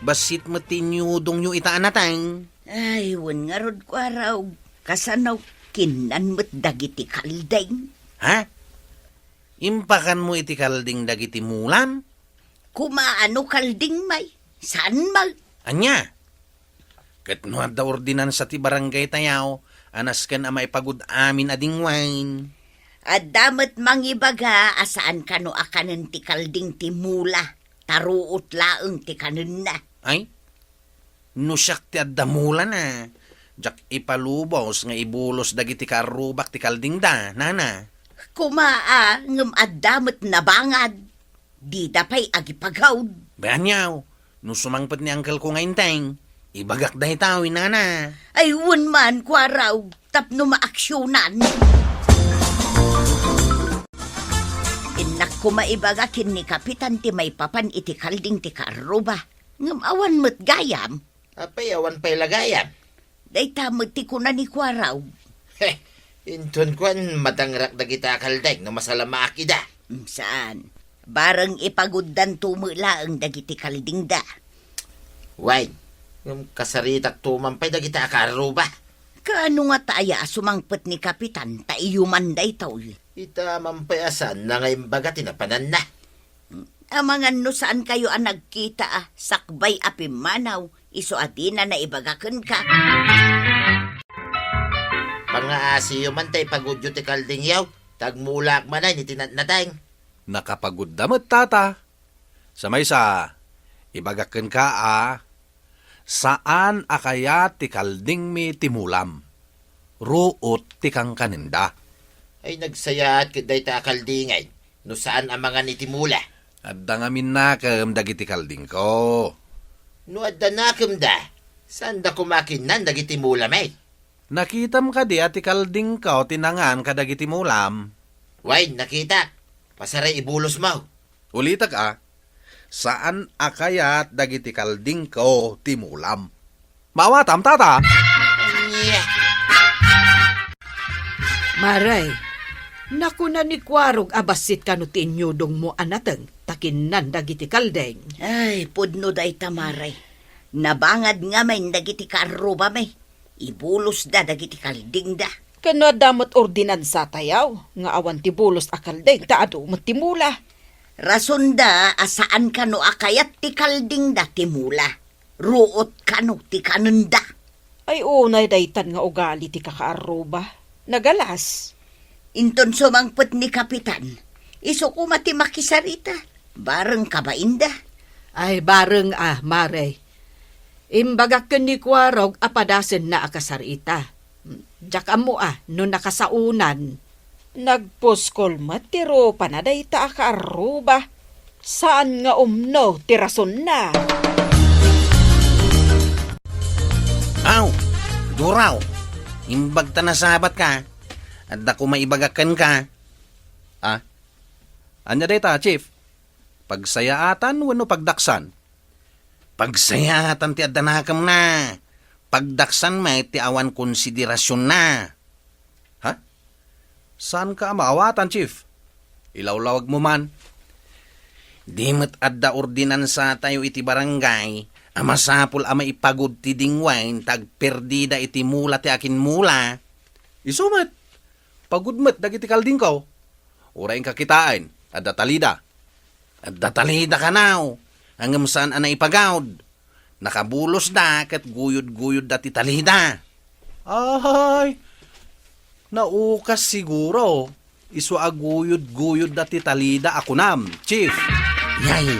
bassit met ti inyudongyo ita a nateng. Ay, wen ngarud, Kuaraw, kasano kinnan met dagiti kalding? Ha? Impakanmo iti kalding dagiti mulam? Kumaano kalding, may? Saan, may? Ania? Ket no adda ordinansa ti barangay tayo a nasken a maipagud amin a dingwain. Adda met mangibaga a saan kano a kanen ti kalding ti mula, ta ruot laeng ti kanenna. Ay? No siak ti adda mulana, diak ipalubos nga ibulos dagiti kaarrubak ti kaldingda, nana. Kuma a, ngem adda met nabangad. Dida pay agipagaud. Bay, aniaw, no sumangpet ni angkelko nga inteng, ibagak dayta, nana. Ay, wen man, Kuaraw, tapno maaksionan. Innak koma ibaga ken ni Kapitan ti maipapan iti kalding ti kaarruba. Ngem awan met gayam. Apay, awan pay la gayam? Dayta met ti kuna ni Kuaraw. He, inton kuan, madangrak dagita a kalding no masalamaak ida. Mm, saan? Bareng ipaguddanto met laeng dagiti kaldingda. Wen, ngem kasaritakto man pay dagita a kaarruba. Kaano ngata aya a sumangpet ni Kapitan ta iyo man daytoy? Ita man pay a saanna nga imbaga ti napananna. Amangan no saankayo a nagkita a sakbay a pimmanaw, isu a dina naibaga kenka. Pangaasiyo man ta ipagudyo ti kaldingyo, ta agmulaak manen iti natnateng. Nakapagudda met, tata. Sa maysa, ibagak kenka a saan a kayat ti kaldingmi ti mulam. Ruot ti kankanenda. Ay, nagsayaat ket dayta a kaldingay no saan a mangan iti mula. Adda ngamin nakem dagiti kaldingko. No adda nakemda, saanda koma kinnan dagiti mula met? Nakitam kadi a ti kaldingko ti nangan kadagiti mulam? Wen, nakitak. Pasaray ibulosmo. Ulitek a, saan a kayat dagiti kaldingko ti mulam. Maawatam, tata? Ania? Aray, nakuna ni Kuarog a bassit kano ti inyudongmo a nateng ta kinnan dagiti kaldeng. Ay, pudno dayta, Mare. Nabangad ngamin dagiti kaarrubami. Ibulosda dagiti kaldengda. Ken no adda met ordinansatayo nga awan ti bulos a kaldeng ta adu met ti mula. Rasonda a saan kano a kayat ti kaldengda ti mula. Ruot kano ti kanenda. Ay, unay daytan nga ugali ti kakaarruba. Nagalas. Inton sumangpet ni Kapitan, isu koma ti makisarita. Bareng kabainda. Ay, bareng a, Mare. Imbagak ken ni Kuarog a padasenna a kasarita. Diak ammo a no nakasaonan. Nagpuskol met ti rupana dayta a kaarruba. Saan nga umno ti rasonna. Aw, Duraw, imbag ta nasabat ka. Adda ko maibagak kenka. Ah, ania dayta, Chief? Pagsayaatan wenno pagdaksan? Pagsayaatan ti adda nakemna. Pagdaksan met ti awan konsiderasionna. Ha? Saanka a maawatan, Chief? Ilawlawagmo man. Di met adda ordinansatayo iti barangay a masapul a maipagud ti dingwain ta agperdida iti mula ti akinmula. Isu met, pagud met dagiti kaldingko. Uray inka kitaen, adda talida. Adda talida kanaw, ngem saan a naipagud. Nakabulosda ket guyod-guyodda ti talida. Ay, naukas siguro. Isu a guyod-guyodda ti talida a kunam, Chief. Yay!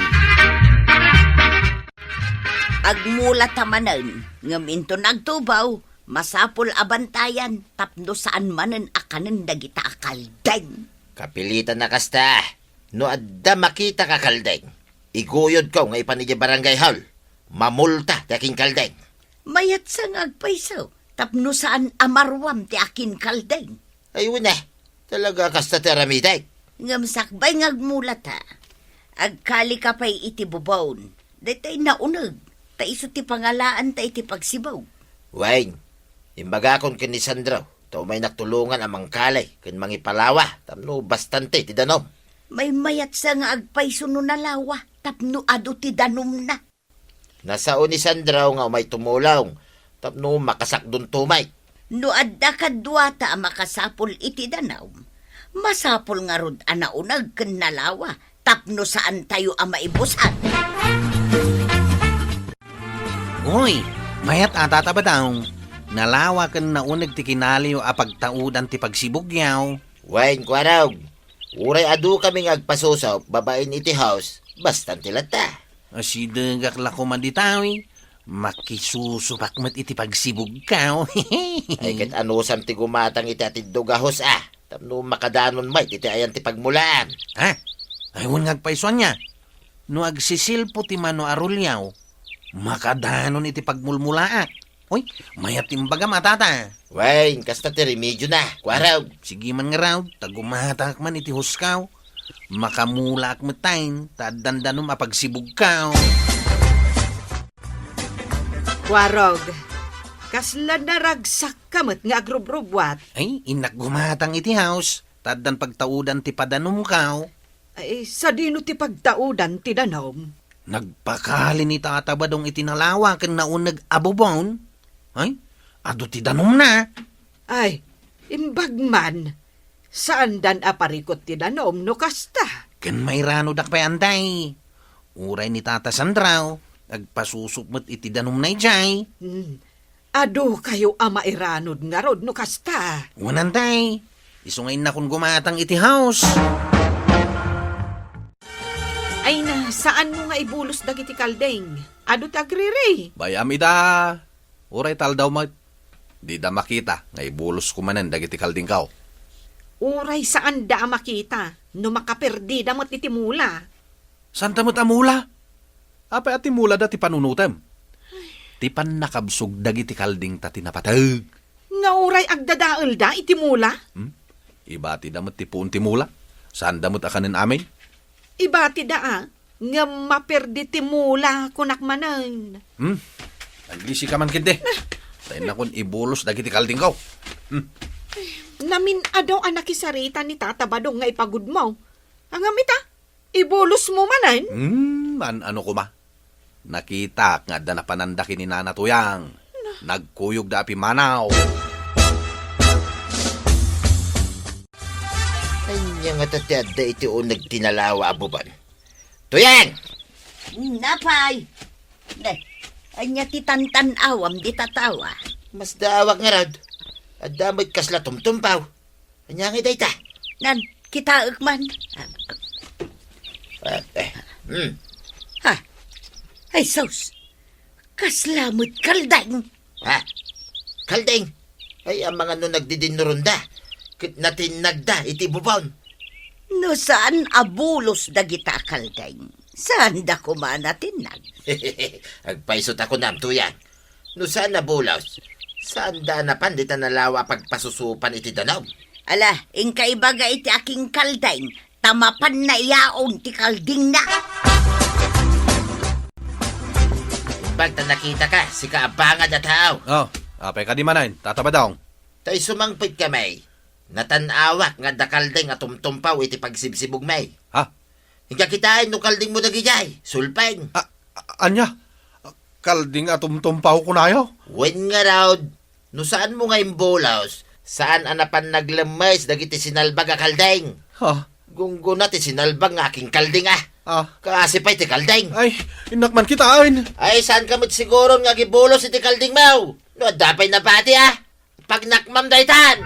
Agmulata manen, ngem inton agtubaw, masapul a bantayan tapno saan manen a kanen dagita a kaldeng. Kapilitan a kasta, no adda makita ka kaldeng, iguyodko nga ipan idiay barangay hall. Mamulta ti akinkaldeng. Mayat sa nga agpayso, tapno saan a maruam ti akinkaldeng. Ay, wen a, talaga a kasta ti aramidek. Ngem sakbay nga agmulata, agkalika pay iti bubon. Daytay nauneg, ta isu ti pangalaanta iti pagsibug. Wen, imbagakon ken ni Sandro, ta umaynak tulongan a mangkali ken mangipalawa tapno bastante ti danum. Maymayat sa nga agpayso no nalawa tapno adu ti danumna. Nasao ni Sandro nga umay tumulong tapno makasakdon tumay. No adda kaduata a makasapul iti danum, masapul ngarud a nauneg ken nalawa tapno saantayo a maibus-an. Uy, mayat a, Tata Badong. Nalawa ken nauneg ti kinaliyo a pagtaudan ti pagsibugyo. Wen, Kuarog, uray adu kami nga agpasusup babaen iti house, bastante latta. Asidegak la koma ditawi, makisusupak met iti pagsibugko. Ay, ket anusam ti gumatang iti atiddog a house a, tapno makadanon met iti ayan ti pagmulaan. Ha? Ay, wen nga agpaysuanna. No agsisilpo ti mano a ruliaw, makadanon iti pagmulmulaak. Uy, mayat ti imbagam a, Tata. Wen, kasta ti remedyona, Kuarog. Sige man ngarud, ta gumatangak man iti houseko. Makamulaak metten, ta addan danum a pagsibugko. Kuarog, kasla naragsakka met nga agrubrubbuat. Ay, innak gumatang iti house, ta addan pagtaudan ti padanumko. Ay, sadino ti pagtaudan ti danum? Nagpakali ni Tata Badong iti nalawa ken nauneg a bubon. Ay, adu ti danumna. Ay, imbag man. Saandan a parikut ti danum no kasta. Ken mairanodak pay, Antay. Uray ni Tata Sandro, agpasusup met iti danumna idiay. Hmm. Adukayo a mairanud ngarud no kasta. Wen, Antay. Isu nga innakon gumatang iti house. Ay na, saanmo nga ibulos dagiti kalding? Adu ti agriri. Bay-am ida. Uray ta aldaw met. Dida makita nga ibulosko manen dagiti kaldingko. Uray saanda a makita no makaperdida met iti mula. Santa met a mula? Apay a ti mulada ti panunotem? Ti pannakabsog dagiti kaldingta ti napateg. Nga uray agdadaelda iti mula? Hmm? Ibatida met ti puon ti mula. Saanda met a kanen amin. Ibatida a, ngem maperdi ti mula, kunak manen. Hmm? Aglisi ka man ketdi. Ta innakon ibulos dagiti kaldingko. Hmm? Namin-adu a nakisarita ni Tata Badong nga ipagudmo. Ngem ita, ibulosmo manen? Hmm, an-ano koma? Nakitak nga adda napananda ken ni Nana Tuyang. Nagkuyogda a pimmanaw. Ania ngata ti adda iti uneg ti nalawa a buban? Tuyang! Napay! Ne, ania ti tantan-awam dita tao a? Masdaawak ngarud. Adda met kasla tumtumpaw. Ania ngay dayta? Nan, kitaek man. Ah, eh, hmm. Ha? Ay, sus! Kasla met kaldeng! Ha? Kaldeng? Ay, amangan no nagdidinnuronda, ket natinnagda iti bubon. No saan a bulos dagita a kaldeng, saanda koma a natinnag. Agpayso ta kunam, Tuyang. No saan a bulos, saanda a napan dita nalawa a pagpasusupan iti danum. Ala, inka ibaga iti akinkaldeng, ta mapanna iyaon ti kaldingna. Imbag ta nakitaka, sika a bangad a tao. Oh, apay kadi manen, Tata Badong? Ta isu mangpetkami, natan-awak nga adda kaldeng a tumtumpaw iti pagsibsibugmi. Ha? Inka kitaen no kaldingmo dagijay, sulpeng. A-, a-, ania? Kalding a tumtumpaw kunayo? Wen ngarud, no saanmo nga imbulos, saan a napan naglemmes dagiti sinalbag a kalding. Ha? Gunggona ti sinalbag nga akinkalding a. Ah. Kaasi pay ti kalding. Ay, innak man kitaen. Ay, saanka met siguron nga agibulos iti kaldingmo? No adda pay nabati a. Pagnakmam daytan!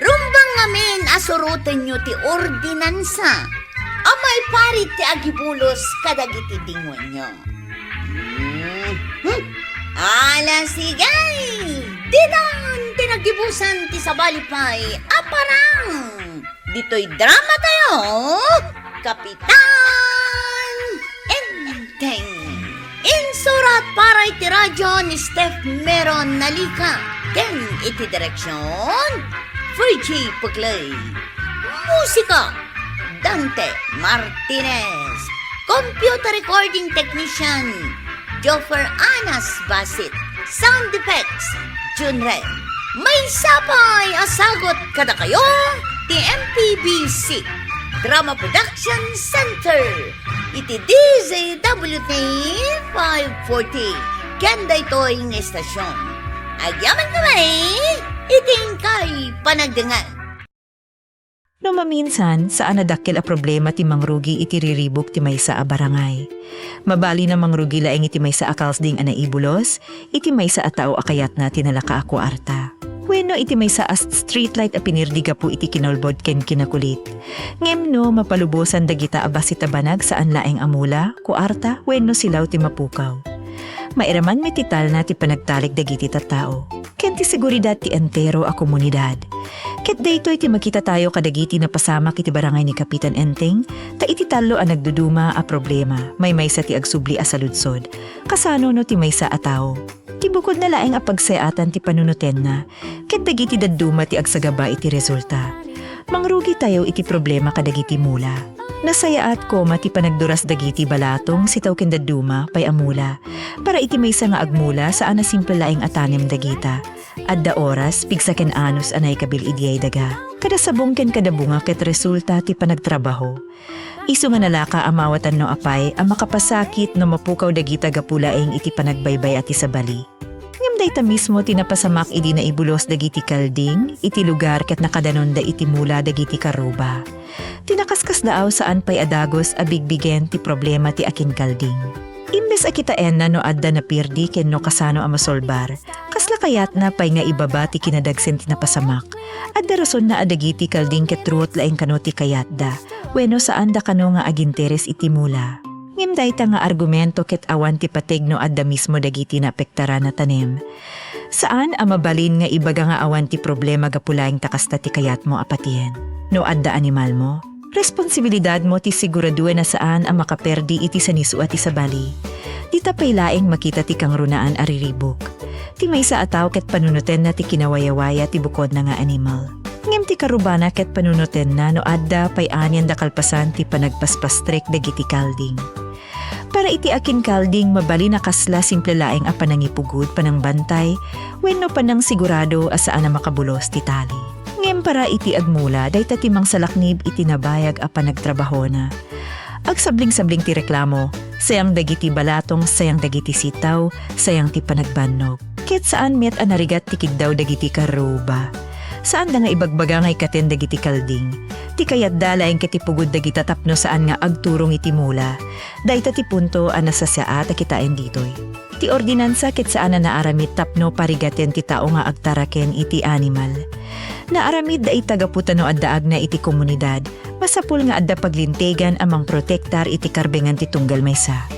Rumbeng ngamin a surotenyo ti ordinansa a maiparit ti agibulos kadagiti dingoenyo. Hmm. Ala, sige! Ditan ti nagibusan ti sabali pay a parang! Ditoy drama tayo, Kapitan Enteng. Insurat para iti radyo ni Steph Meron Nalica. Ken iti direksyon, Virgie Puglay. Musika, Dante Martinez. Computer recording technician, Joffer Anas Basit. Sound effects, Junren. Maysa pay a sagut kadakayo ti M P B C Drama Production Center iti D Z W T five forty. Ken daytoy nga istasyon, agyamankami iti inkay panagdengngeg. No maminsan, saan a dakkel a problema ti mangrugi iti riribuk ti maysa a barangay. Mabalin a mangrugi laeng iti maysa a kalding a naibulos iti maysa a tao a kayatna ti nalaka a kuarta. Wenno iti maysa a s-, streetlight a pinirdi gapu iti kinulbod ken kinakulit. Ngem no mapalubosan dagita a bassit a banag saan laeng a mula, kuarta, wenno silaw ti mapukaw. Mairaman met ti talna ti panagtalek dagiti tattao ken ti seguridad ti entero a komunidad. Ket daytoy ti makitatayo kadagiti napasamak iti barangay ni Kapitan Enteng, ta iti tallo a nagduduma a problema, maymaysa ti agsubli a saludsod. Kasano no ti maysa a tao? Ti bukodna laeng a pagsayaatan ti panunotenna, ket dagiti dadduma ti agsagaba iti resulta. Mangrugi tayo iti problema kadagiti mula. Nasayaat koma ti panagduras dagiti balatong sitaw ken dadduma pay a mula. Para iti maysa nga agmula, saan a simple laeng a tanem dagita. Adda oras, pigsa ken anus a naikabil idiay daga. Kada sabong ken kada bunga ket resulta ti panagtrabaho. Isu nga nalaka a mawatanno apay a makapasakit no mapukaw dagita gapu laeng iti panagbaybay-a ti sabali. Ngem dayta mismo ti napasamak idi naibulos dagiti kalding iti lugar ket nakadanonda iti mula dagiti karruba. Ti nakaskasdaaw saan pay a dagus a bigbigen ti problema ti akinkalding. Imbes a kitaenna no adda napirdi ken no kasano a masolbar, kasla kayatna pay nga ibaba ti kinadagsen ti napasamak. Adda rasonna a dagiti kalding ket ruot laeng kano ti kayatda, wenno saanda kano nga aginteres iti mula. Ngem dayta nga argumento ket awan ti pateg no adda mismo dagiti naapektaran a tanem. Saan a mabalin nga ibaga nga awan ti problema gapu laeng ta kasta ti kayatmo a patien. No adda animalmo, responsibilidadmo ti siguraduen a saan a makaperdi iti sanisua ti sabali. Dita pay laeng makita ti kangrunaan a riribuk. Ti maysa a tao ket panunotenna ti kinawayawaya ti bukodna nga animal. Ngem ti karrubana ket panunotenna no adda pay anian da kalpasan ti panagpaspastrek dagiti kalding. Para iti akin kalding, mabalin a kasla simple laeng a panangipugod, panangbantay, wenno panangsigurado a saan a makabulos ti tali. Ngem para iti agmula, dayta ti mangsalaknib iti nabayag a panagtrabahona. Agsablingsabling ti reklamo, sayang dagiti balatong, sayang dagiti sitaw, sayang ti panagbannog. Ket saan met a narigat ti kiddaw dagiti karruba. Saanda nga ibagbaga nga ikkaten dagiti kalding. Ti kayatda laeng ket ipugod dagita tapno saan nga agturong iti mula. Dayta ti punto a nasasaat a kitaen ditoy. Ti ordinansa ket saan a naaramid tapno parigaten ti tao nga agtaraken iti animal. Naaramid dayta gapu ta no adda agna iti komunidad, masapul nga adda paglintegan a mangprotektar iti karbengan ti tunggal maysa.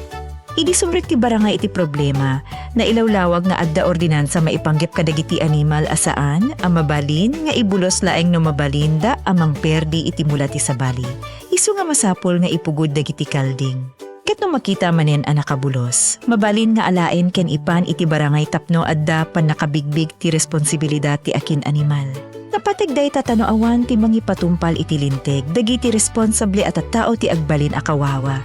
Idi sumrek ti barangay iti problema, nailawlawag nga adda ordinansa maipanggep kadagiti animal a saan a mabalin nga ibulos laeng no mabalinda a mangperdi iti mula ti sabali. Isu nga masapul nga ipugod dagiti kalding. Ket no makita manen a nakabulos, mabalin nga alaen ken ipan iti barangay tapno adda pannakabigbig ti responsibilidad ti akin animal. Napateg dayta ta no awan ti mangipatungpal iti linteg, dagiti responsable a tattao ti agbalin a kawawa.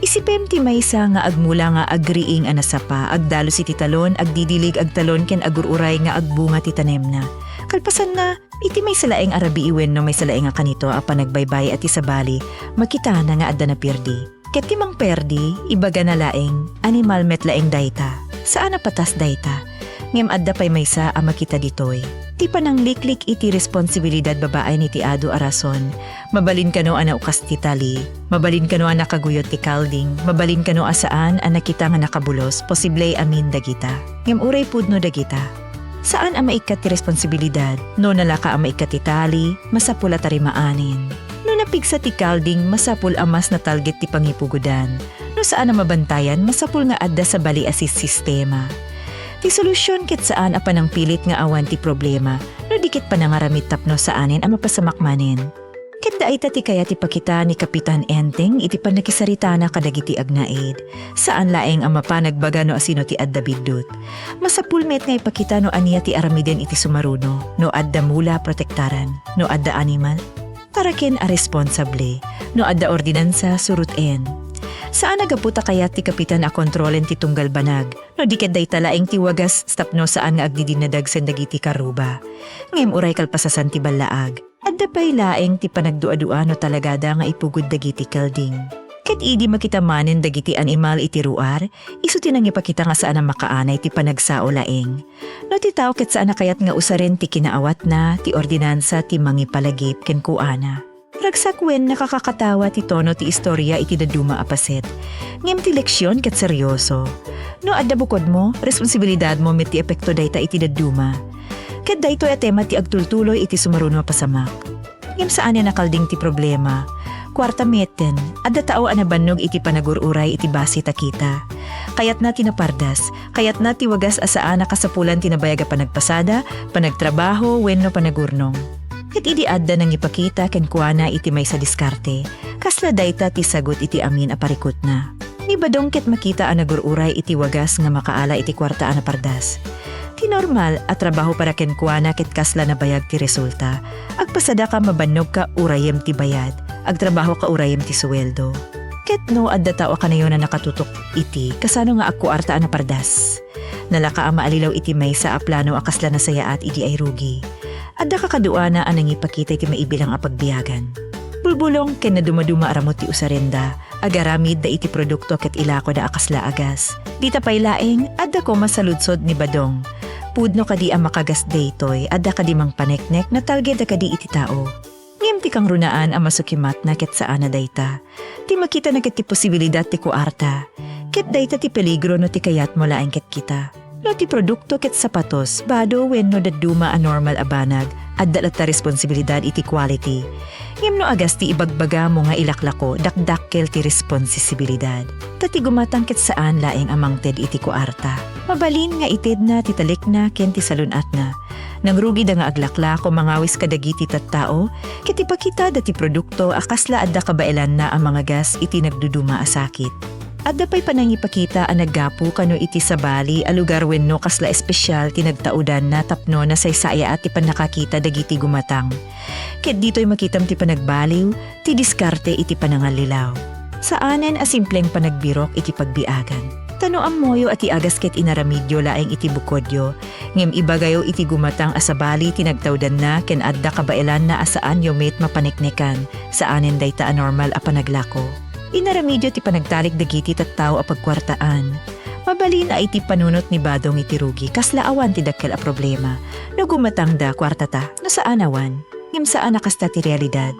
Isipem ti maysa nga agmula nga agriing a nasapa, agdalus iti talon, agdidilig, agtalon ken agur-uray nga agbunga ti tanemna. Kalpasanna, iti maysa laeng a rabii wenno maysa laeng a kanito a panagbaybay a ti sabali, makitana nga adda napirdi. Ket ti mangperdi, ibagana laeng, animal met laeng dayta. Saan a patas dayta. Ngem adda pay maysa a makita ditoy. Ti panangliklik iti responsibilidad babaen iti adu a rason. Mabalin kano a naukas ti tali. Mabalin kano a nakaguyod ti kalding. Mabalin kano a saan a nakita nga nakabulos. Posible amin dagita. Ngem uray pudno dagita. Saan a maikkat ti responsibilidad. No nalaka a maikkat ti tali, masapul a tarimaanen. No napigsa ti kalding, masapul a mas natalged ti pangipugodan. No saan a mabantayan, masapul nga adda sabali a sis-, sistema. Ti solusyon ket saan a panangpilit nga awan ti problema, no di ket panangaramid tapno saanen a mapasamak manen. Ket dayta ti kayat ipakita ni Kapitan Enteng iti pannakisaritana kadagiti agnaed. Saan laeng a mapan agbaga no asino ti adda biddut. Masapul met nga ipakita no ania ti aramiden iti sumaruno, no adda mula, protektaran, no adda animal, taraken a responsable, no adda ordinansa, surot-en. Saan a gapu ta kayat ti kapitan a kontrolen ti tunggal banag, no di ket dayta laeng ti wagas tapno saan nga agdidinnadag sen dagiti karruba. Ngem uray kalpasasan ti ballaag, adda pay laeng ti panagduadua no talagada nga ipugod dagiti kalding. Ket idi makita manen dagiti animal iti ruar, isu ti nangipakita nga saan a makaanay ti panagsao laeng. No ti tao ket saan a kayat nga usaren ti kinaawatna, ti ordinansa ti mangipalagip kenkuana. Ragsak wen nakakakatawa ti tono ti istoria iti dadduma a paset. Ngem ti leksion ket seryoso. No adda bukodmo, responsibilidadmo met ti epekto dayta iti dadduma. Ket daytoy a tema ti agtultuloy iti sumaruno a pasamak. Ngem saan a nakalding ti problema. Kuarta metten, adda tao a nabannog iti panagur-uray iti base ta kita. Kayatna ti napardas, kayatna ti wagas a saan a kasapulan ti nabayag a panagpasada, panagtrabaho, wenno panagurnong. Ket idi adda nangipakita kenkuana iti maysa diskarte, kasla dayta ti sagut iti amin a parikutna. Ni Badong ket makita a nagur-uray iti wagas nga makaala iti kuarta a napardas. Ti normal a trabaho para kenkuana ket kasla nabayag ti resulta. Agpasadaka, mabannogka, urayem ti bayad. Agtrabahoka, urayem ti suweldo. Ket no adda tao a kanayon a nakatutok iti kasano nga agkuarta a napardas. Nalaka a maalilaw iti maysa a plano a kasla nasayaat idi ay rugi. Adda kakaduana a nangipakita iti maibilang a pagbiagan. Bulbulong ken nadumaduma a ramut ti usarenda, agaramid da iti produkto ket ilakoda a kasla a gas. Dita pay laeng, adda koma saludsod ni Badong. Pudno kadi a makagas daytoy, adda kadi mangpaneknek, natalgedda kadi iti tao. Ngem ti kangrunaan a masukimatna ket saan a dayta. Ti makitana ket ti posibilidad ti kuarta. Ket dayta ti peligro no ti kayatmo laeng ket kita. No ti produkto ket sapatos, bado wenno dadduma a normal a banag, adda latta responsibilidad iti quality. Ngem no agas ti ibagbagamo nga ilaklako, dakdakkel ti responsisibilidad. Ta ti gumatang ket saan laeng a mangted iti kuarta. Mabalin nga itedna ti talekna ken ti salun-atna. Nangrugida nga aglaklako mangawis kadagiti tattao, ket ipakitada ti produkto a kasla adda kabaelanna a mangagas iti nagduduma a sakit. Adda pay panangipakita a naggapu kano iti sabali a lugar wenno kasla espesial ti nagtaudanna tapno nasaysayaat ti pannakakita dagiti gumatang. Ket ditoy makitam ti panagbaliw, ti diskarte iti panangallilaw. Saanen a simpleng panagbirok iti pagbiagan. Ta no ammoyo a ti agas ket inaramidyo laeng iti bukodyo, ngem ibagayo iti gumatang a sabali ti nagtawdanna ken adda kabaelanna a saanyo met mapaneknekan, saanen dayta a normal a panaglako. Inaramidyo ti panagtalik dagiti tattao a pagkuartaan. Mabalin a iti panunot ni Badong iti rugi, kasla awan ti dakkel a problema. No gumatangda, kuartata. No saan, awan. Ngem saan a kasta ti realidad.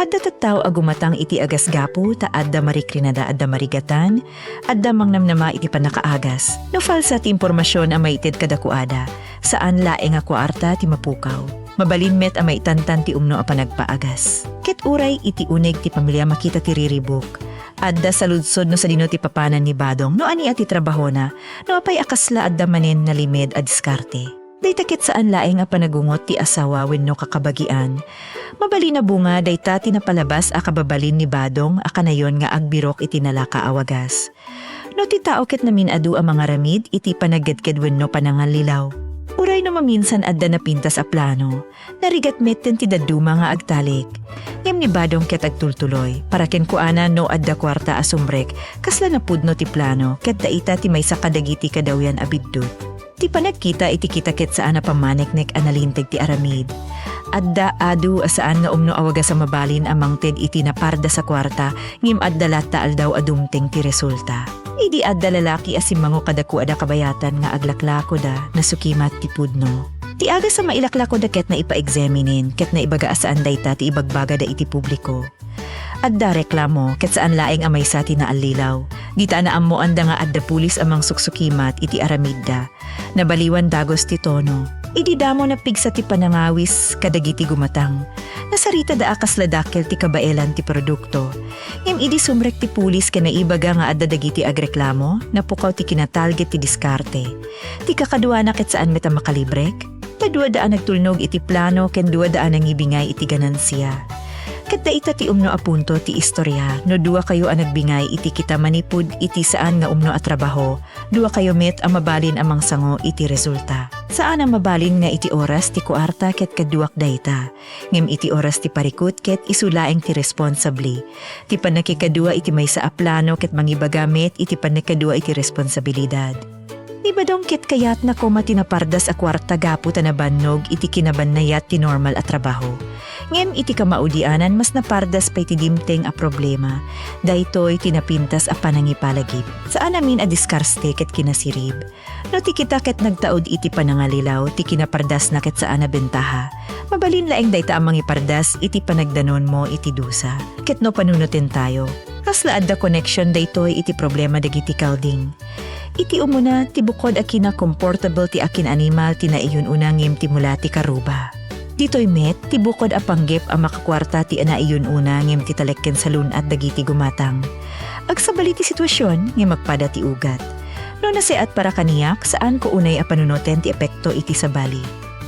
Adda tattao a gumatang iti agas gapu ta adda marikrinada, adda marigatan, adda mangnamnama iti pannakaagas. No falsa ti impormasion a maited kadakuada, saan laeng a kuarta ti mapukaw. Mabalin met a maitantan ti umno a panagpaagas. Ket uray iti uneg ti pamilya makita ti riribuk. Adda saludsod no sadino ti papanan ni Badong, no ania ti trabahona, no apay a kasla adda manen nalimed a diskarte. Dayta ket saan laeng a panagungot ti asawa wenno kakabagian. Mabalin a bunga dayta ti napalabas a kababalin ni Badong a kanayon nga agbirok iti nalaka a wagas. No ti tao ket namin-adu a mangaramid iti panagkedked wenno panangallilaw. Uray no maminsan adda napintas a plano, narigat metten ti dadduma nga agtalik. Ngem ni Badong ket agtultuloy, para kenkuana no adda kuarta a sumrek, kasla napudno ti plano, ket dayta ti maysa kadagiti kadawian a biddut. Ti panagkita iti kita ket saan a pammaneknek a nalinteg ti aramid. Adda adu a saan nga umno a wagas a mabalin a mangted iti napardas a kuarta, ngem adda latta aldaw a dumteng ti resulta. Idi adda lalaki a simmango kadakuada kabayatan nga aglaklakoda, nasukimat ti pudno. Ti agas a mailaklakoda ket naipaeksaminen, ket naibaga a saan dayta ti ibagbagada iti publiko. Adda reklamo, ket saan laeng a maysa ti naallilaw. Dita a naammoanda nga adda pulis a mangsuksukimat iti aramidda. Nabaliwan dagus ti tono. Idi damo napigsa ti panangawis kadagiti gumatang. Nasaritada a kasla dakkel ti kabaelan ti produkto. Ngem idi sumrek ti pulis ken naibaga nga adda dagiti agreklamo, napukaw ti kinatalged ti diskarte. Ti kakaduana ket saan met a makalibrek. Ta duada a nagtulnog iti plano ken duada a nangibingay iti ganansia. Ket dayta ti umno a punto ti istorya, no dua kayo a nagbingay iti kita manipud iti saan nga umno a trabaho, dua kayo met a mabalin a mangsango iti resulta. Saan a mabalin nga iti oras ti kuarta ket kaduak dayta, ngem iti oras ti parikut ket isu laeng ti responsable. Ti pannakikadua iti maysa a plano ket mangibaga met iti pannakadua iti responsabilidad. Ni Badong ket kayatna koma ti napardas a kuarta gapu ta nabannog iti kinabannayat ti normal a trabaho. Ngem iti kamaudianan, mas napardas pay ti dimteng a problema. Daytoy ti napintas a panangipalagip. Saan amin a diskarte ket kinasirib. No ti kita ket nagtaud iti panangalilaw, ti kinapardasna ket saan a bentaha. Mabalin laeng dayta a mangipardas iti panagdanonmo iti dusa. Ket no panunoten tayo, kasla adda connection daytoy iti problema dagiti kalding. Iti umuna, ti bukod a kinakomportable ti akin-animal ti naiyun-una ngem ti mula ti karuba. Ditoy met, ti bukod a panggep a makakuarta ti naiyun-una ngem ti talek ken salun-at dagiti gumatang. Agsabali ti situasion ngem agpada ti ugat. No naseat para kaniak, saanko unay a panunoten ti epekto iti sabali.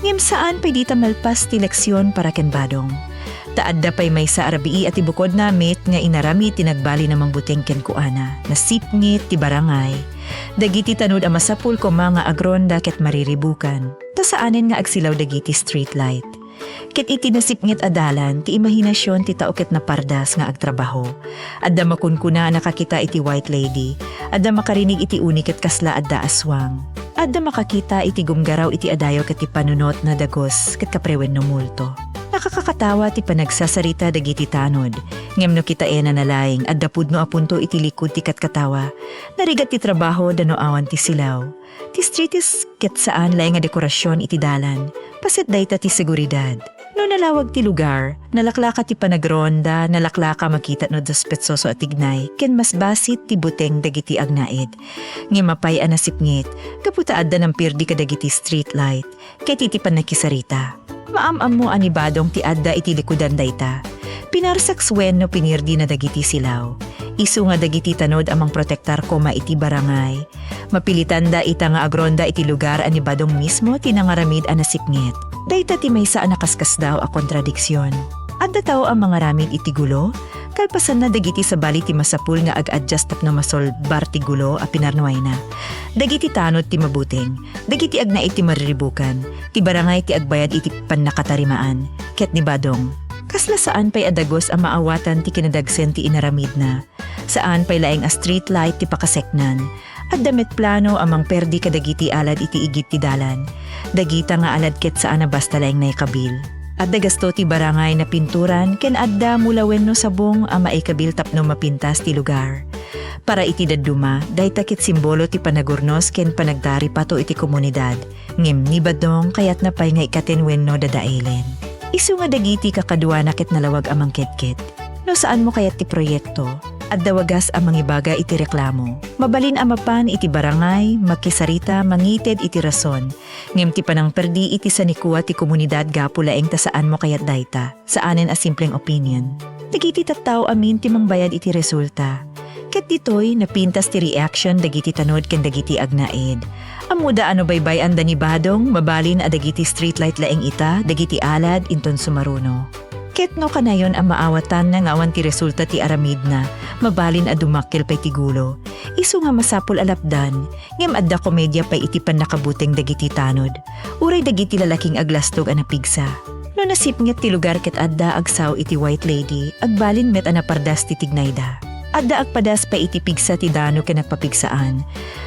Ngem saan pay dita malpas ti leksion para ken Badong. Ta adda pay maysa a rabii a ti bukodna met nga inaramid ti nagbalin a mangbuteng kenkuana. Nasipnget ti barangay. Dagiti tanod a masapul koma nga agronda ket mariribukan. Ta saanen nga agsilaw dagiti street light. Ket iti nasipnget a dalan, ti imahinasion ti tao ket napardas nga agtrabaho. Adda makunkuna a nakakita iti white lady. Adda makarinig iti uni ket kasla adda aswang. Adda makakita iti gumgaraw iti adayo ket ti panunot na dagos ket kapre wenno multo. Nakakakatawa ti panagsasarita dagiti tanod, ngem no kitaenna nalaing, adda pudno a punto iti likud ti katkatawa. Narigat ti trabaho da no awan ti silaw. Ti street is ket saan laeng nga dekorasion iti dalan. Paset dayta ti seguridad. No nalawag ti lugar, nalaklaka ti panagronda, nalaklaka makita no dispetsoso a tignay, ken mas basit ti buteng dagiti agnaed. Ngem apay a nasipnget, gapu ta adda nampirdi kadagiti street light, ket iti pannakisarita. Maam-ammo a ni Badong ti adda iti likudan dayta. Pinarsak wenno pinirdina dagiti silaw. Isu nga dagiti tanod a mangprotektar koma iti barangay. Mapilitanda ita nga agronda iti lugar a ni Badong mismo ti nangaramid a nasipnget. Dayta ti maysa a nakaskasdaaw a kontradiksion. Adda tao a mangaramid iti gulo, kalpasanna dagiti sabali ti masapul nga ag-adjust tapno masolbar ti gulo a pinarnuayna. Dagiti tanod ti mabuteng, dagiti agnaed ti mariribukan, ti barangay ti agbayad iti pannakatarimaan, ket ni Badong. Kasla saan pay a dagus a maawatan ti kinadagsen ti inaramidna. Saan pay laeng a street light ti pakaseknan. Adda met plano a mangperdi kadagiti alad iti igid ti dalan. Dagita nga alad ket saan a basta laeng naikabil. Adda gasto ti barangay na pinturan ken adda mula wenno sabong a maikabil tapno mapintas ti lugar. Para iti dadduma, dayta ket simbolo ti panagurnos ken panagtaripato iti komunidad. Ngem ni Badong kayatna pay nga ikaten wenno dadaelen. Isu nga dagiti kakaduana ket nalawag a mangketket. No saanmo kayat ti proyekto, adda wagas a mangibaga iti reklamo. Mabalin a mapan iti barangay, makisarita, mangited iti rason. Ngem ti panangperdi iti sanikua ti komunidad gapu laeng ta saanmo kayat dayta. Saanen a simpleng opinion. Dagiti tattao amin ti mangbayad iti resulta. Ket ditoy, napintas ti reaction dagiti tanod ken dagiti agnaed. Ammoda a no baybay-anda ni Badong, mabalin a dagiti streetlight laeng ita, dagiti alad, inton sumaruno. Ket no kanayon a maawatanna nga awan ti resulta ti aramidna, mabalin a dumakkel pay ti gulo. Isu nga masapul a lapdan, ngem adda komedia pay iti pannakabuteng dagiti tanod, uray dagiti lalaking aglastog a napigsa. No nasipnget ti lugar ket adda agsao iti White Lady, agbalin met a napardas ti tignayda. Adda agpadas pay iti pigsa ti dano ken nagpapigsaan.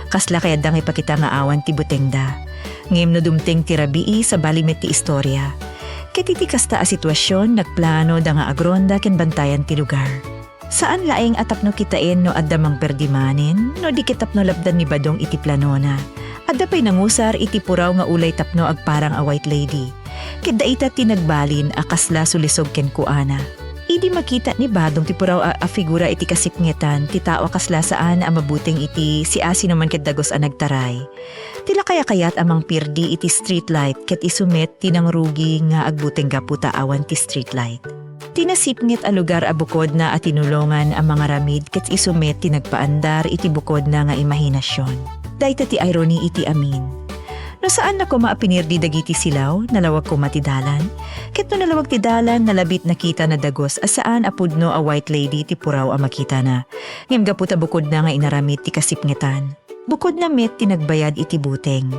Kasla kayatda nga ipakita nga awan ti butengda. Ngem no dumteng ti rabii, sabali met ti istoria. Ket iti kasta a sitwasion, nagplano da nga agronda ken bantayan ti lugar. Saan laeng a tapno kitaen no adda mangperdi manen, no di ket tapno lapdan ni Badong iti planona. Adda pay nangusar iti puraw nga ulay tapno agparang a White Lady. Ket dayta ti nagbalin a kasla sulisog kenkuana. Idi makita ni Badong ti puraw a, a figura iti kasipngetan ti tao a kasla saan a mabuteng iti siasinoman ket dagus a nagtaray. Ti lakay a kayat a mangperdi iti streetlight ket isu met ti nangrugi nga agbuteng gapu ta awan ti streetlight. Ti nasipnget a lugar a bukodna a tinulongan a mangaramid ket isu met ti nagpaandar iti bukodna nga imahinasion. Dayta ti irony iti amin. No saanna koma a pinirdi dagiti silaw, nalawag koma ti dalan. Ket no nalawag ti dalan, nalabit nakitana dagus a saan a pudno a White Lady ti puraw a makitana. Ngem gapu ta bukodna nga inaramid ti kasipngetan. Bukodna met ti nagbayad iti buteng.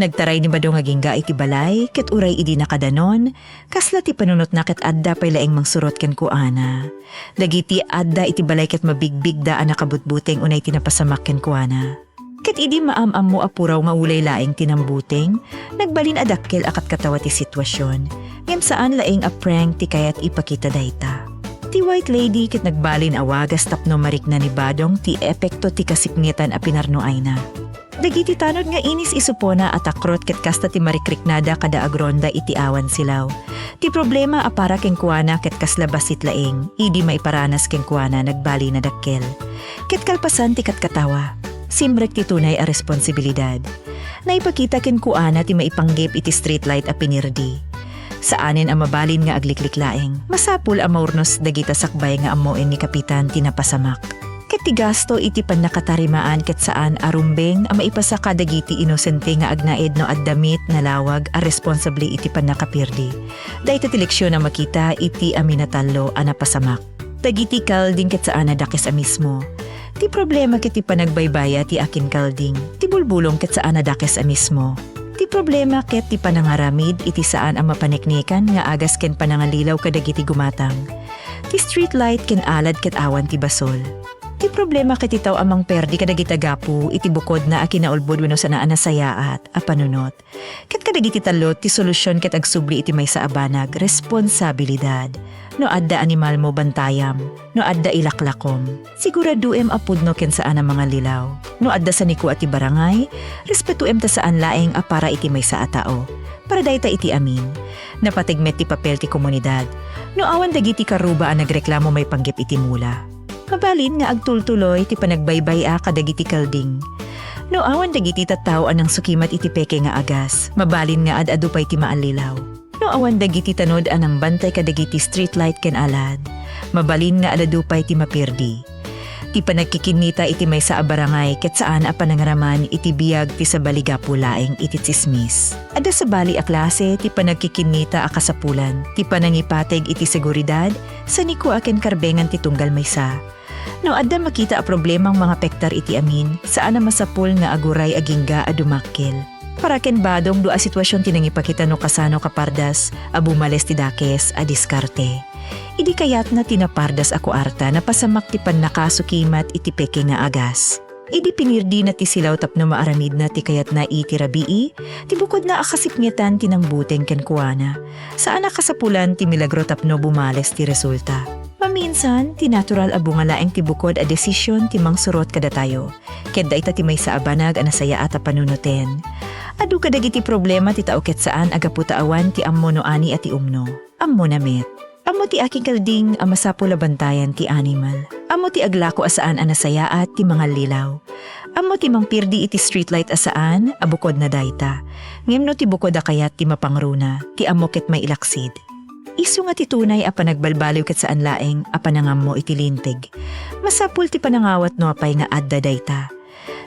Nagtaray ni Badong agingga iti balay, ket uray idi nakadanon, kasla ti panunotna ket adda pay laeng mangsurot kenkuana. Dagiti adda iti balay ket mabigbigda a nakabutbuteng unay ti napasamak kenkuana. Ket idi maam-ammo a puraw nga ulay laeng ti nambuteng, nagbalin a dakkel a katkatawa ti sitwasion. Ngem saan laeng a prank ti kayat ipakita dayta. Ti White Lady ket nagbalin a wagas tapno marikna ni Badong ti epekto ti kasipngetan a pinarnuayna. Dagiti tanod nga inis isupona a takrot ket kasta ti marikriknada kada agronda iti awan silaw. Ti problema a para kenkuana ket kasla bassit laeng, idi maiparanas kenkuana nagbalin a dakkel. Ket kalpasan ti katkatawa, simrek ti tunay a responsibilidad. Naipakita kenkuana ti maipanggep iti streetlight a pinirdi. Saanen a mabalin nga agliklik laeng. Masapul a maurnos dagita sakbay nga ammoen ni Kapitan ti napasamak. Ket ti gasto iti pannakatarimaan ket saan a rumbeng a maipasa kadagiti inosente nga agnaed no adda met nalawag a responsable iti pannakapirdi. Dayta ti leksion a makita iti amin a tallo a napasamak. Dagiti kalding ket saan a dakes a mismo. Ti problema ket ti panagbaybaya ti akin kalding. Ti bulbulong ket saan a dakes a mismo. Ti problema ket ti panangaramid iti saan a mapaneknekan nga agas ken panangalilaw kadagiti gumatang. Ti streetlight ken alad ket awan ti basol. Ti problema ket ti tao a mangperdi kadagita gapu iti bukodna a kinaulbod wenno saan a nasayaat a panunot. Ket kadagiti tallo, ti solusyon ket agsubli iti maysa a banag, responsabilidad. No adda animalmo, bantayam. No adda ilaklakom, siguraduem a pudno ken saan a mangallilaw. No adda sanikua ti barangay, respetoem ta saan laeng a para iti maysa a tao. Para dayta iti amin. Napateg met ti papel ti komunidad. No awan dagiti karuba a nagreklamo maipanggep iti mula. Mabalin nga agtultuloy ti panagbaybay-a kadagiti kalding. No awan dagiti tattao a nangsukimat iti peke nga agas, mabalin nga ad-adu pay ti maallilaw. No awan dagiti tanod a nangbantay kadagiti streetlight ken alad, mabalin nga ad-adu pay ti mapirdi. Ti panagkikinnita iti maysa a barangay ket saan a panangaraman iti biag ti sabali gapu laeng iti tsismis. Adda sabali a klase ti panagkikinnita a kasapulan, ti panangipateg iti seguridad, sanikua ken karbengan ti tunggal maysa. No adda makita a problemang mangapektar iti amin, saan a masapul nga aguray agingga a dumakkel. Para ken Badong, dua a sitwasion ti nangipakita no kasano kapardas a bumales ti dakes a diskarte. Idi kayatna ti napardas a kuarta, napasamak ti pannakasukimat iti peke nga agas. Idi pinirdina ti silaw tapno maaramidna ti kayatna iti rabii, ti bukodna a kasipngetan ti nangbuteng kenkuana. Saan a kasapulan ti milagro tapno bumales ti resulta. Maminsan, ti natural a bunga laeng ti bukod a desisyon ti mangsurot kadatayo. Ket dayta ti maysa a banag a nasayaat a panunoten. Adu kadagiti problema ti tao ket saan a gapu ta awan ti ammo no ani a ti umno. Ammona met. Ammo ti akikalding a masapul a bantayan ti animal. Ammo ti aglako a saan a nasayaat ti mangallilaw. Ammo ti mangpirdi iti streetlight a saan a bukodna dayta. Ngem no ti bukod a kayat ti mapangruna, ti ammo ket mailaksid. Isu nga ti tunay a panagbalbaliw ket saan laeng a panangammo iti linteg. Masapul ti panangawat no apay nga adda dayta.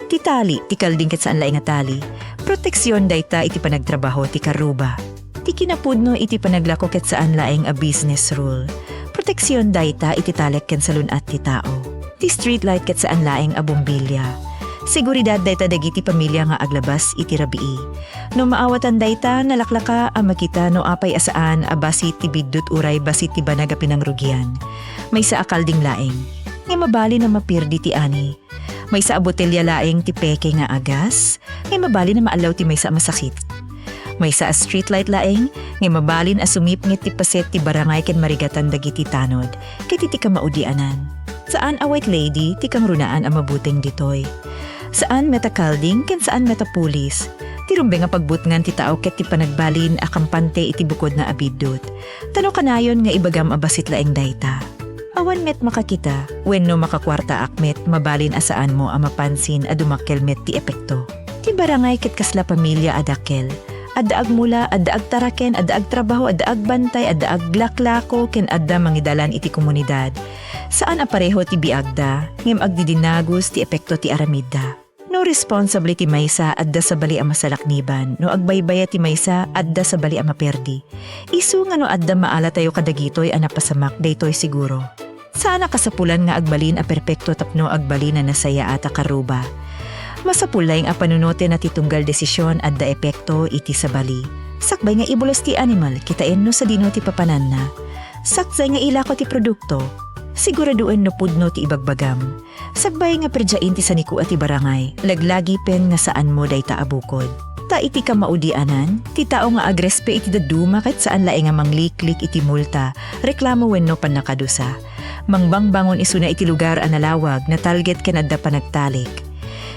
Ti tali, ti kalding ket saan laeng a tali. Proteksion dayta iti panagtrabaho ti karruba. Ti kinapudno iti panaglako ket saan laeng a business rule. Proteksion dayta iti talek ken salun-at ti tao. Ti streetlight ket saan laeng a bombilya. Seguridad dayta dagiti pamilia nga aglabas iti rabii. No maawatan dayta, nalaklaka a makita no apay a saan a bassit ti biddut uray bassit ti banag a pinangrugian. Maysa a kalding laeng. Nga mabalin a mapirdi ti ani. Maysa a botelya laeng ti peke nga agas, nga mabalin a maallaw ti maysa a masakit. Maysa a streetlight laeng, nga mabalin a sumipnget ti paset ti barangay ken marigatan dagiti tanod, ket iti kamaudianan. Saan a white lady ti kangrunaan a mabuteng ditoy. Saan met a kalding ken saan met a pulis. Ti rumbeng a pagbutngan ti tao ket ti panagbalin a kampante iti bukodna a biddut. Ta no kanayon nga ibagam a bassit laeng dayta. Awan met makakita, wenno makakuartaak met, mabalin a saanmo a mapansin a dumakkel met ti epekto. Ti barangay ket kasla pamilia a dakkel. Adda agmula, adda agtaraken, adda agtrabaho, adda agbantay, adda aglaklako, ken adda mangidalan iti komunidad. Saan a pareho ti biagda, ngem agdidinagus ti epekto ti aramidda. No responsable ti maysa, adda sabali a masalakniban. No agbaybaya ti maysa, adda sabali a maperdi. Isu nga no adda maalatayo kadagitoy a napasamak, daytoy siguro. Saan a kasapulan nga agbalin a perpekto tapno agbalin a nasayaat a karruba. Masapul laeng a panunoten a ti tunggal desisyon adda epekto iti sabali. Sakbay nga ibulos ti animal, kitaen no sadino ti papananna. Sakbay nga ilako ti produkto. Siguraduen no pudno ti ibagbagam. Sakbay nga perdiaen ti sanikua ti barangay, laglagipen nga saanmo dayta a bukod. Ta iti kamaudianan, ti tao nga agrespe iti dadduma ket saan laeng a mangliklik iti multa, reklamo wenno pannakadusa. Mangbangbangon isuna iti lugar a nalawag, natalget ken adda panagtalek.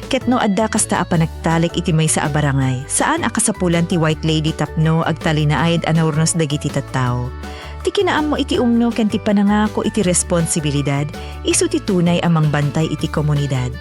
Ket no adda kasta a panagtalek iti maysa a barangay, saan a kasapulan ti white lady tapno agtalinaed a naurnos dagiti tattao. Ti kinaammo iti umno ken ti panangako iti responsibilidad, isu ti tunay a mangbantay iti komunidad.